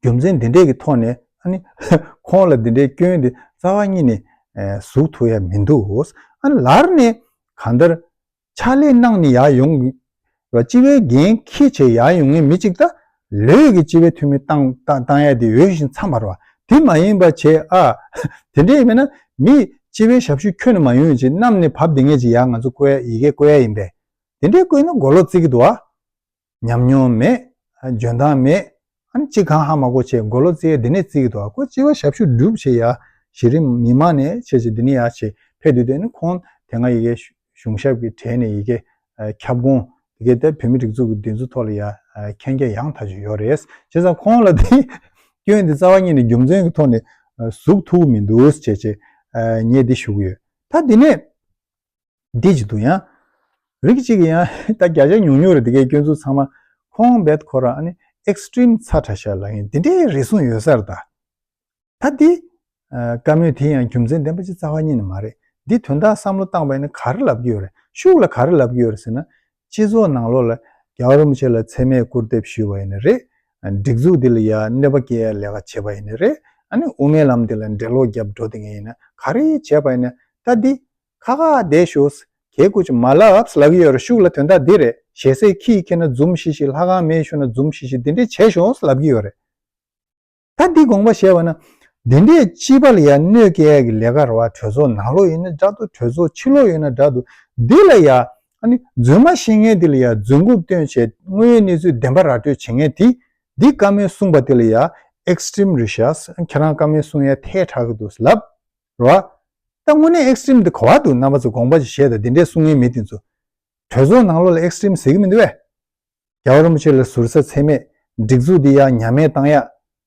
རྒྱུ་མཚན་འདི་འདྲས་ཀྱི་ཐོག་ནས་ཨ་ནི་ཁོང་ལ་འདི་འདྲའི་སྐྱོན་འདི་རྩ་བ་ཉིད་ནས་ཟུག་ཐུབ་ཡ་མི་འདུག་ཨ་ནི་ལར་ནས་གང་ལྟར་ཕྱག་ལས་གནང་ནས་ཡར་ཡོང་གི་སྤྱི་པའི་འགན་འཁྱེར་བྱས་ཡར་ཡོང་མཁན་མི་གཅིག་ད་ ལོས་ཀྱི་སྤྱི་པའི་འཐུས་མི་བཏང་བཏང་བཏང་ཡ་དེ་འོས་ཤིང་འཚམས་པ་རེད་བ། དེ་མ་ཡིན་པ་བྱས་ཨ། དེ་འདྲས་མིན་ན་མི་སྤྱི་པའི་ཞབས་ཞུ་ཁྱོན་ནས་མ་ཡོང་ཡིན་ཅིག་གནམ་ནས་བབས་བསྡད་མཁན་ཅིག་ཡ་ང་ཚོ་བཀོད་ཡ་ཡི་གེ་བཀོད་ཡ་ཡིན་པས། དེ་འདྲས་བཀོད་ན་མགོ་ལོག་བརྩི་གི་འདུག་ཨ། ཉམས་མྱོང་མེད། འཇོན་ཐང་མེད། ཨ་ནི་ཅི་གང་ཧ་མ་གོ་བྱས་མགོ་ལོག་བརྩི་ཡ་འདི་ནས་བརྩི་གི་འདུག་ཨ། ཁོ་སྤྱི་པ་ཞབས་ཞུ་སྒྲུབ་བྱེད་ཡ་གཞི་རིམ་མི་མང་ནས་བྱས་བྱས་འདི་ནས་ཡ་བྱས་ཕེབས་དུས་དེ་ནི་ཁོང་དེ་སྔ་ཡི་གེ་གཞུང་ཞབས་ཀྱི་གྲས་ནས་ཡི་གེ་ཁྱབ་ཁོངས་དེ་གའི་ད་བོད་མི་སྒྲིག་འཛུགས་ཀྱི་འདི་ཚོ་ཐོག་ལ་ཡ་མཁྱེན་རྒྱ་ཡང་དག་ཅིག་ཡོད་རེད། བྱས་ཙང་ཁོང་ལ་དེ་སྐྱོན་འདི་རྩ་བ་ཉིད་ནས་རྒྱུ་མཚན་གྱི་ཐོག་ནས་ཟུག་ཐུབ་མི་འདུག་བྱས་བྱས་ངས་འདི་ཞུ་གི་ཡོད། ད་འདི་ནས། འདི་ཅི་འདུག་ཡང་། རིགས་གཅིག་གིས་ཡང་ད་བརྒྱ་ཆ་ཉུང་ཉུང་རེད་དེ་གའི་སྐྱོན་འཛུགས་ཚང་མ། ཁོང་བེད་ཁོ་ར་ཨ་ནི་ཨེག་སི་ཊི་རིམ་ཚ་དྲགས་ཤག་ལབ་མཁན་འདི་འདྲའི་རེ་ཟུང་ཡོད་ས་རེད་ད། ད་འདི་བཀའ་མོལ་དེ་ཡང་རྒྱུ་མཚན་ལྡན་པ་ཅིག་རྩ་བ་ཉིད་ནས་མ་རེད། འདི་དོན་དག་བསམ་བློ་བཏང་པ་ཡིན་ན་ག་རེ་ལབ་ཀྱི་ཡོད་རེད། ཤུགས་ལ་ག་རེ་ལབ་ཀྱི་ཡོད་རེད་ཟེར་ན། སྤྱི་ཚོགས་ནང་ལོགས་ལ་རྒྱལ་བ་རིན་པོ་ཆེ་ལ་མཚན་སྨད་སྐུར་འདེབས་ཞུས་པ་ཡིན་ན་རེད། སྒྲིག་འཛུགས་འདི་ལ་ཡ་གནོད་པ་སྐྱེལ་ཡ་ལས་ཀ་བྱས་པ་ཡིན་ན་རེད། ཨ་ནི་དབུ་མའི་ལམ་འདི་ལ་འགྲེལ་ལོག་རྒྱབ་འགྲོ་བསྡད་མཁན་ཡིན་ན་ག་རེ་བྱས་པ་ཡིན་ན་ད་འདི། ཁ་ཁ་བསྡད་ཤོག་གལ་དགོས་ཅིག་མ་ལབ་ལབ་ཀྱི་ཡོད་རེད། ཤུགས་ལ་དོན་དག་འདི་རེད། ཞེ་སའི་ཁྱི་ཁྱེར་ན་འཛུམ་ཤིག་ཤིག་ལྷ་ཁང་མེད་ཤོར་ན་འཛུམ་ཤིག་ཤིག་འདི་འདྲས་བྱས་ཤོག་ལབ་ཀྱི་ཡོད་རེད། ད་འདི་དགོངས་པ་བཞེས་པ་ན། འདི་འདྲས་སྤྱི་པ་ལ་ཡ་གནོད་སྐྱེལ་ཡ་གི་ལས་ཀ་རེད་བ། གྲོས་ཚོགས་ནང་ལོགས་ཡིན་ན་འདྲ་འདུག་གྲོས་ཚོགས་ཕྱི་ལོགས་ཡིན་ན་འདྲ་འདུག་འདི་ལ་ཡ་ཨ་ནི་རྫུན་མ་བཤད་མཁན་འདི་ལ་ཡ་རྫུན་རྐུབ་སྟོན་བྱས་དངོས་ཡོད་གནས་ཚུལ་བདེན་པ་ར་སྤྲོད་བྱེད་མཁན་དེ། འདི་བཀའ་མོལ་གསུངས་པ་དེ་ལ་ཡ་ཨེག་སི་ཊི་རིམ་རེད་ཤག་ཁྱེད་རང་བཀའ་མོལ་གསུང་ཡ་ཐལ་དྲགས་ཀྱི་འདུག་ལབ། རེད་བ། ད་དངོས་གནས་ཨེག་སི་ཊི་རིམ་དེ་ག་བ་འདུག་རྣམ་པ་ཚོ་དགོངས་པ་ཅིག་བཞེས་དང་། དེ་འདྲའི་གསུང་མཁན་མི་དེ་ཚོ། གྲོས་ཚོགས་ནང་ལོགས་ལ་ཨེག་སི་ཊི་རིམ་ཟེར་གི་མི་འདུག་བས། རྒྱལ་བ་རིན་པོ་ཆེ་ལ་ཟུར་ཟ་མཚན་སྨད། སྒྲིག་འཛུགས་འདི་ཡར་ཉམས་སྨད་བཏང་ཡ།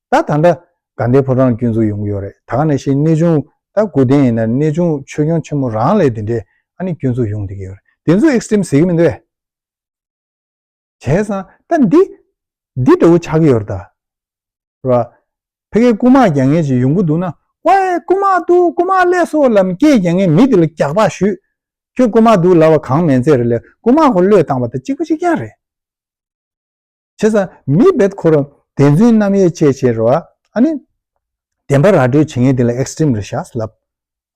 ད་ད་ལྟ་དགའ་ལྡན་ཕོ་བྲང་སྐྱོན་འཛུགས་ཡོང་གི་ཡོད་རེད། ད་ག་ནང་བཞིན་གནས་ཆུང་ད་སྐུ་རྟེན་ཡིན་ན་གནས་ཆུང་ཆོས་སྐྱོང་ཆེན་མོ་རང་ལ་དེ་འདྲའི་ཨ་ནི་སྐྱོན་འཛུགས་ཡོང་བསྡད་ཀྱི་ཡོད་རེད། དེ་ཚོ་ཨེག་སི་ཊི་རིམ་ཟེར་གི་མི་འདུག་བས། བྱས་ཙང་ད་འདི། འདི་འདྲ་བོ་ཆགས་ཀྱི་ཡོད་རེད་ད། རེད་བ། ཕ་གིར་རྐུ་མ་རྒྱག་མཁན་ཞིག་ཡོང་གི་འདུག་ན། ཝེ་རྐུ་མ་འདུག་རྐུ་མ་སླེབས་སོང་ལབ་སྐད་རྒྱག་མཁན་མི་དེ་ལ་རྒྱག་པ་ཞུས། ཁྱོད་རྐུ་མ་འདུག་ལབ་པ་གང་མིན་ཚད་རེད་ལས་རྐུ་མ་ཁོ་བློས་བཏང་བ་དང་གཅིག་པ་གཅིག་རྐྱང་རེད། བྱས་ཙང་མི་བེད་ཁོ་རང་བདེན་རྫུན་རྣམ་དབྱེ་དཔྱད་བྱས་རེད་བ། ཨ་ནི། བདེན་པ་ར་སྤྲོད་བྱེད་མཁན་དེ་ལ་ཨེག་སི་ཊི་རིམ་རེད་ཤག་ལབ།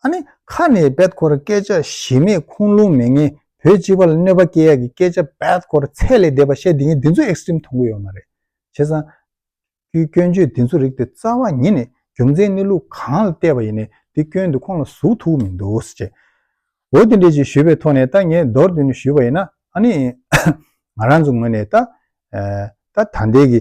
ཨ་ནི་ཁ་ནས་བེད་ཁོ་ར་སྐད་ཆ་གཞི་མེད་ཁུངས་ལུང་མེད་མཁན། བོད་སྤྱི་པ་ལ་གནོད་པ་སྐྱེལ་ཡག་གི་སྐད་ཆ་བེད་ཁོ་ར་ཚད་ལས་འདས་པ་བཤད་བསྡད་མཁན་འདི་ཚོ་ཨེག་སི་ཊི་རིམ་མཐོང་གི་ཡོད་མ་རེད། བྱས་ཙང་། ཁོའི་སྐྱོན་བརྗོད་འདི་ཚོ་རིགས་དེ་རྩ་བ་ཉིད་ནས་རྒྱུ་མཚན་གནས་ལུགས་གང་ལ་བལྟས་པ་ཡིན་ནའི་འདི་སྐྱོན་འདི་ཁོང་ལ་ཟུག་ཐུབ་མི་འདུག་ཟེར་བྱས། འོ་དེ་འདྲས་ཅིག་ཞུས་པའི་ཐོག་ནས་ད་ངས་མདོར་བསྡུས་ནས་ཞུས་པ་ཡིན་ན་ཨ་ནི། ང་རང་ཚོ་ངོས་ནས་ད། ད་ད་ལྟའི་གི་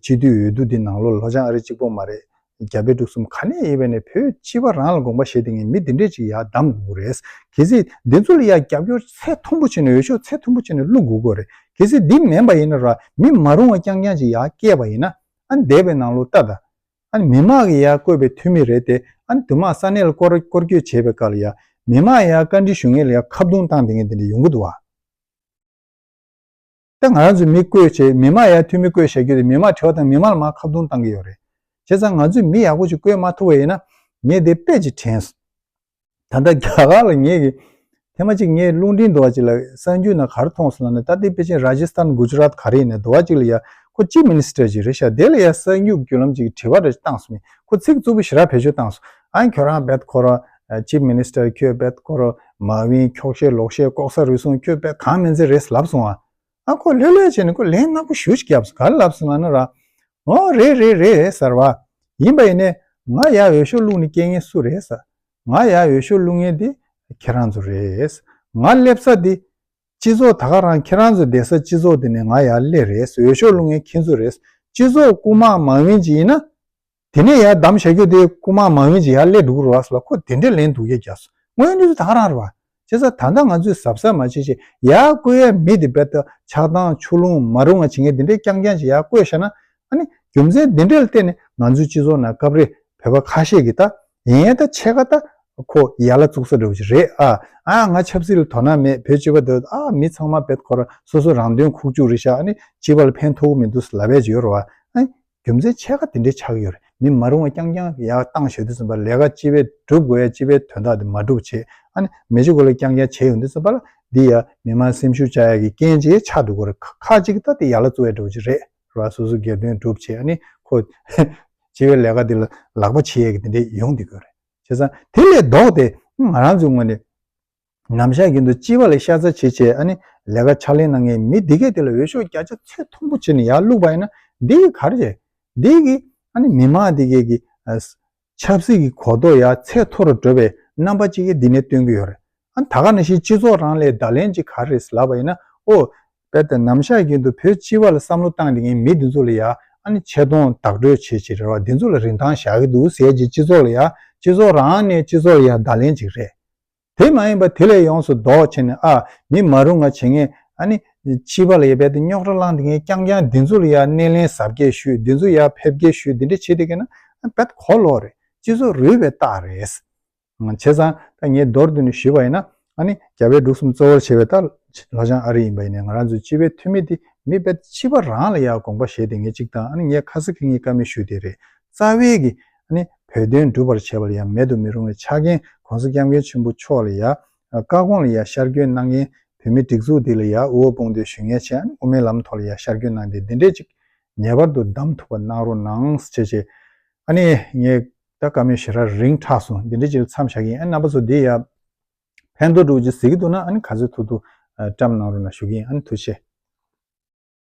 སྤྱི་འཐུས་འོས་བསྡུ་འདི་ནང་ལོགས་ལྷོ་བྱང་ཨ་རི་གཅིག་པོ་མ་རེད། རྒྱ་བལ་འབྲུག་གསུམ་ག་ནས་ཡིན་པ་ནས་བོད་སྤྱི་པ་རང་ལ་དགོངས་པ་བཞེས་བསྡད་མཁན་མི་འདི་འདྲས་ཅིག་ཡར་བདམས་དགོས་རེད། གལ་སྲིད་འདི་ཚོ་ལ་ཡར་རྒྱབ་སྐྱོར་ཚད་མཐོན་པོ་བྱས་ནས་འོས་ཤོག་ཚད་མཐོན་པོ་བྱས་ནས་བླུག་དགོས་ཀྱི་རེད། གལ་སྲིད་འདི་མིན་པ་ཡིན་ན་ར་མི་མ་རུང་བ་རྐྱང་རྐྱང་ཅིག་ཡར་བསྐྱལ་བ་ཡིན་ན་ཨ་ནི་འདས་པའི་ནང་ལོགས་ལྟ་ད། ཨ་ནི་མི་མང་གིས་ཡར་བསྐོས་པའི་འཐུས་མི་རེད་དེ། ཨ་ནི་དུ་མ་ས་གནས་ལ་སྐོར་སྐོར་སྐྱོད་བྱེད་པའི་སྐབས་ལ་ཡ་མི་མང་ཡར་བཀའ་འདྲི་ཞུ་མཁན་ལ་ཡ་ཁ་བརྡུང་བཏང་བསྡད་མཁན་འདི་འདྲ་ཡོང་གི་འདུག་བ། ད་ང་རང་ཚོས་མི་བསྐོས་བྱས་མི་མང་ཡར་འཐུས་མི་བསྐོས་བཞག་རྒྱུ་དེ་མི་མང་དྲི་བ་དང་མི་མང་ལ་མར་ཁ་བརྡུང་བཏང་གི་ཡོད་རེད། བྱས་ཙང་ང་ཚོས་མི་ཡག་པོ་ཅིག་བསྐོས་མ་ཐུབ་པ་ཡིན་ན་ངས་དེ་དཔེ་ཅིག་དྲན་སོང་། ད་ལྟ་རྒྱ་གར་ལ་ངས་ཀྱི་ཐེངས་མ་གཅིག་ངས་རླུང་འཕྲིན་འདྲ་བ་ཅིག་ལ་གསར་འགྱུར་ནང་ག་རེ་མཐོང་སོང་ལབ་ན། ད་ལྟའི་ཕལ་ཆེར་ར་ཇི་སྟན་གུ་ཇི་རཱཏ་ག་རེ་ཡིན་ན་འདྲ་བ་ཅིག་ལ་ཡ་ཁོ་ཅིབ་མི་ནི་སི་ཊར་ཅིག་རེད་ཤག་དེ་ལ་ཡ་གསར་འགྱུར་བརྒྱུད་ལམ་ཅིག་གིས་དྲི་བ་འདྲ་ཅིག་བཏང་སོང་མི་ཁོ་ཚིག་རྩུབ་པོ་ཞེ་དྲག་བེད་སྤྱོད་བཏང་སོང་། ཨ་ཁྱོད་རང་བེད་ཁོ་ར་ཅིབ་མི་ནི་སི་ཊར། ཁྱོད་བེད་ཁོ་ར་མ་བིན། འཁྱོག་བཤད་ལོག་བཤད་ལྐོག་ཟ་རུལ་སུངས། ཁྱོད་བེད་གང་མིན་ཚད་རེད་ལབ་སོང་ཨ། ཨ་ཁོ་ལྷོད་ལྷོད་བྱས་ནས་ཁོ་ལན་སྣ་ཁོ་ཞུ་ཞིག་བརྒྱབ་སོང་། ག་རེ་ལབ་སོང་ལབ་ན་ར། ཨོ་རེད་རེད་རེད་ཟེར་བ། ཡིན་པ་ཡིན་ནས་ང་ཡར་འོས་ཤོག་བླུགས་ནས་སྐྱེལ་མཁན་སུ་རེད་ཟེར། ང་ཡར་འོས་ཤོག་བླུགས་མཁན་དེ་ཁྱེད་རང་ཚོ་རེད། ང་སླེབས་ས་དེ་སྤྱི་ཚོགས་ད་ག་རང་ཁྱེད་རང་ཚོ་བསྡད་ས་སྤྱི་ཚོགས་དེ་ནས་ང་ཡར་སླེབས་རེད། འོས་ཤོག་བླུགས་མཁན་ཁྱེད་ཚོ་རེད། སྤྱི་ཚོགས་རྐུ་མ་མང་བན་ཅིག་ཡིན་ན། དེ་ནས་ཡར་བདམས་བྱ་རྒྱུ་དེ་རྐུ་མ་མང་བན་ཅིག་ཡར་སླེབས་འགྲོ་གི་རེད་བ་ཟེར་ལ་ཁོ་དེ་འདྲའི་ལན་སྡུག་སྐད་རྒྱབ་སོང་། དངོས་ཡོད་གནས་ཚུལ་ད་ག་རང་རེད་བ། བྱས་ཙང་ད་ལྟ་ང་ཚོས་གཟབ་གཟབ་མ་བྱེད་ཅིག་ཡར་བསྐོས་ཡ་མི་དེ་རྦད་དེ་ཆགས་སྡང་ཕྱོགས་ལྷུང་མ་རུང་བ་བྱེད་མཁན་དེ་འདྲའི་རྐྱང་རྐྱང་ཅིག་ཡར་བསྐོས་བཞག་ན། ཨ་ནི་རྒྱུ་མཚན་འདི་འདྲ་ལ་བརྟེན་ནས་ང་ཚོའི་སྤྱི་ཚོགས་ནང་སྐབས་རེ་བོད་པ་ཁ་ཤས་ཀྱིས་ད་ཡིན་ཡང་ད་ཕྱེད་ཀ་ད་ཁོ་ཡ་ལ་བཙུགས་ས་འདྲ་བོ་ཅིག་རེད་ཨ། ཨ་ང་ཆབ་སྲིད་ལ་དོ་སྣང་མེད། བོད་སྤྱི་པ་འདི་ཨ་མི་ཚང་མ་རྦད་ཁོ་རང་སོ་སོ་རང་དོན་ཁུག་ཀྱོག་རེད་ཤག་ཨ་ནི་སྤྱི་པ་ལ་ཕན་ཐོགས་ཀྱི་མི་འདུག་ལབ་ཡས་ཅིག་ཡོད་རེད་བ། ཨ་ནི་རྒྱུ་མཚན་ཕྱེད་ཀ་དེ་འདྲའི་ཆགས་ཀྱི་ཡོད་རེད། མི་མ་རུང་བ་རྐྱང་རྐྱང་ཡར་བཏང་བཞག་དུས་ཙམ་པ་ལས་ཀ་སྤྱི་པའི་སྒྲུབ་དགོས་ཡ་སྤྱི་པའི་དོན་དག་དེ་མ་སྒྲུབ་བྱེད། ཨ་ནི་མི་གཅིག་གོ་ལ་རྐྱང་རྐྱང་བྱས་ཡོང་དུས་ཙམ་པ་ལ་འདི་ཡ་མི་མང་སེམས་ཤུགས་བཅག་ཡ་གི་རྐྱེན་ཅིག་ཆགས་འགྲོ་གི་རེད། ཁ་ཁ་ཅིག་ད་དེ་ཡ་ལ་བཙུགས་ཡ་འདྲ་བོ་ཅིག་རེད། ར་སོ་སོ་སྒེར་དོན་སྒྲུབ་བྱེད། ཨ་ནི་ཁོ་སྤྱི་པའི་ལས་ཀ་འདི་ལ་ལག་པ་འཆི་ཡས་ཀྱི་དེ་འདྲས་ཡོང་འདི་དགོས་རེད། བྱས་ཙང་དེ་ལས་ལྡོག་སྟེ་ང་རང་ཚོའི་ངོས་ནས་ནམ་ཞག་གི་འདུག་སྤྱི་པ་ལ་ཤ་ཚ་བྱེད་བྱས། ཨ་ནི་ལས་ཀ་ཕྱག་ལེན་གནང་མཁན་མི་འདི་གས་དེ་ལ་འོས་ཤོག་བརྒྱ་ཆ་ཚད་མཐོན་པོ་བྱས་ནས་ཡར་བླུགས་པ་ཡིན་ན་ འདི་གི་ག་རེ་བྱས། འདི་གི་ཨ་ནི་མི་མང་འདི་གས་ཀྱི་ཨ་ཆབ་སྲིད་ཀྱི་གོ་རྟོགས་ཡ་ཚད་མཐོ་རུ་འགྲོ་བའི་རྣམ་པ་ཅིག་གིས་འདི་ནས་སྟོན་གྱི་ཡོད་རེད། ཨ་ནི་ད་ག་ནང་བཞིན་སྤྱི་ཚོགས་རང་ལས་བརྡ་ལན་ཅིག་ག་རེ་རེད་ལབ་པ་ཡིན་ན། ཨོ། དཔེ་ལྟ་ནམ་ཞག་རྒྱུན་དུ་བོད་སྤྱི་པ་ལ་བསམ་བློ་བཏང་བསྡད་མཁན་མི་འདི་ཚོ་ལ་ཡ་ཨ་ནི་ཆེ་མཐོང་བདག་སྤྲོད་བྱེད་བྱེད་རེད་བ། འདི་ཚོ་ལ་རིན་ཐང་བཞག་གི་འདུག་ཟེར་གྱི་སྤྱི་ཚོགས་ལ་ཡ་སྤྱི་ཚོགས་རང་ནས་སྤྱི་ཚོགས་ལ་ཡ་བརྡ་ལན་ཅིག་རེད། དེ་མ་ཡིན་པ་དེ་ལས་ཡོངས་སུ་ལྡོག་བྱས་ནས་ཨ་མི་མ་རུང་ང་བྱེད་མཁན་ཨ་ནི་ཕྱི་པ་ལ་ཡ་རྦད་དེ་རྙོག་དྲ་བསླངས་བསྡད་མཁན་རྐྱང་རྐྱང་འདི་ཚོ་ལ་ཡ་སྣེ་ལེན་གཟབ་རྒྱས་ཞུས། འདི་ཚོ་ཡ་ཕེབས་རྒྱས་ཞུས། འདི་འདྲ་བྱེད་བསྡད་མཁན་ན་ཨ་རྦད་གོ་ལོག་རེད། སྤྱི་ཚོགས་རུལ་བའི་རྟགས་རེད། བྱས་ཙང་ད་ངས་མདོར་བསྡུས་ནས་ཞུས་པ་ཡིན་ན། ཨ་ནི་རྒྱ་བལ་འབྲུག་གསུམ་གཙོ་བོར་བྱས་པའི་ད་ལྷོ་བྱང་ཨ་རི་ཡིན་པ་ཡིན་ནའི་ང་རང་ཚོའི་སྤྱི་པའི་འཐུས་མི་དེ་མི་རྦད་སྤྱི་པ་རང་ལ་ཡ་དགོངས་པ་བཞེས་བསྡད་མཁན་གཅིག་དང་། ཨ་ནི་ངས་ཁ་སང་ཁ་ཉིན་བཀའ་མོལ་ཞུས་དེ་རེད། རྩ་བའི་གི་ཨ་ནི་བོད་དོན་སྒྲུབ་པར་བྱེད་པ་ལ་ཡ་མེད་དུ་མི་རུང་བའི་ཆ་རྐྱེན་གོང་ས་སྐྱབས་མགོན་ཆེན་པོ་མཆོག་ལ་ཡ་བཀའ་དགོངས་ལ་ཡ་ཤར་བསྐྱོན་གནང་མཁན་བོད་མི་སྒྲིག་འཛུགས་འདི་ལ་ཡ་དབུ་འོག་དཔུང་འདེགས་ཞུ་མཁན་བྱས། ཨ་ནི་དབུ་མའི་ལམ་ཐོག་ལ་ཡ་ཤར་བསྐྱོན་གནང་སྟེ་འདི་འདྲས་ཅིག་ངེས་པར་དུ་གདམ་ཐུབ་པ་གནང་རོགས་གནང་ཟེར་བྱས། ཨ་ནི་ངས་ད་བཀའ་མོལ་ཞེ་དྲག་རིང་དྲགས་སོང་། འདི་འདྲ་ཅིག་ལ་མཚམས་བཞག་གི་ཡིན། ཨ་ནི་རྣམ་པ་ཚོ་འདི་ཡ་ཕན་ཐོགས་འགྲོ་ཅིག་ཟེར་གྱི་འདུག་ན། ཨ་ནི་ག་ཚོད་ཐུབ་ཐུབ་ཨ་བཀྲམ་གནང་རོགས་གནང་ཞུ་གི་ཡིན། ཨ་ནི་ཐུགས་རྗེ་ཆེ།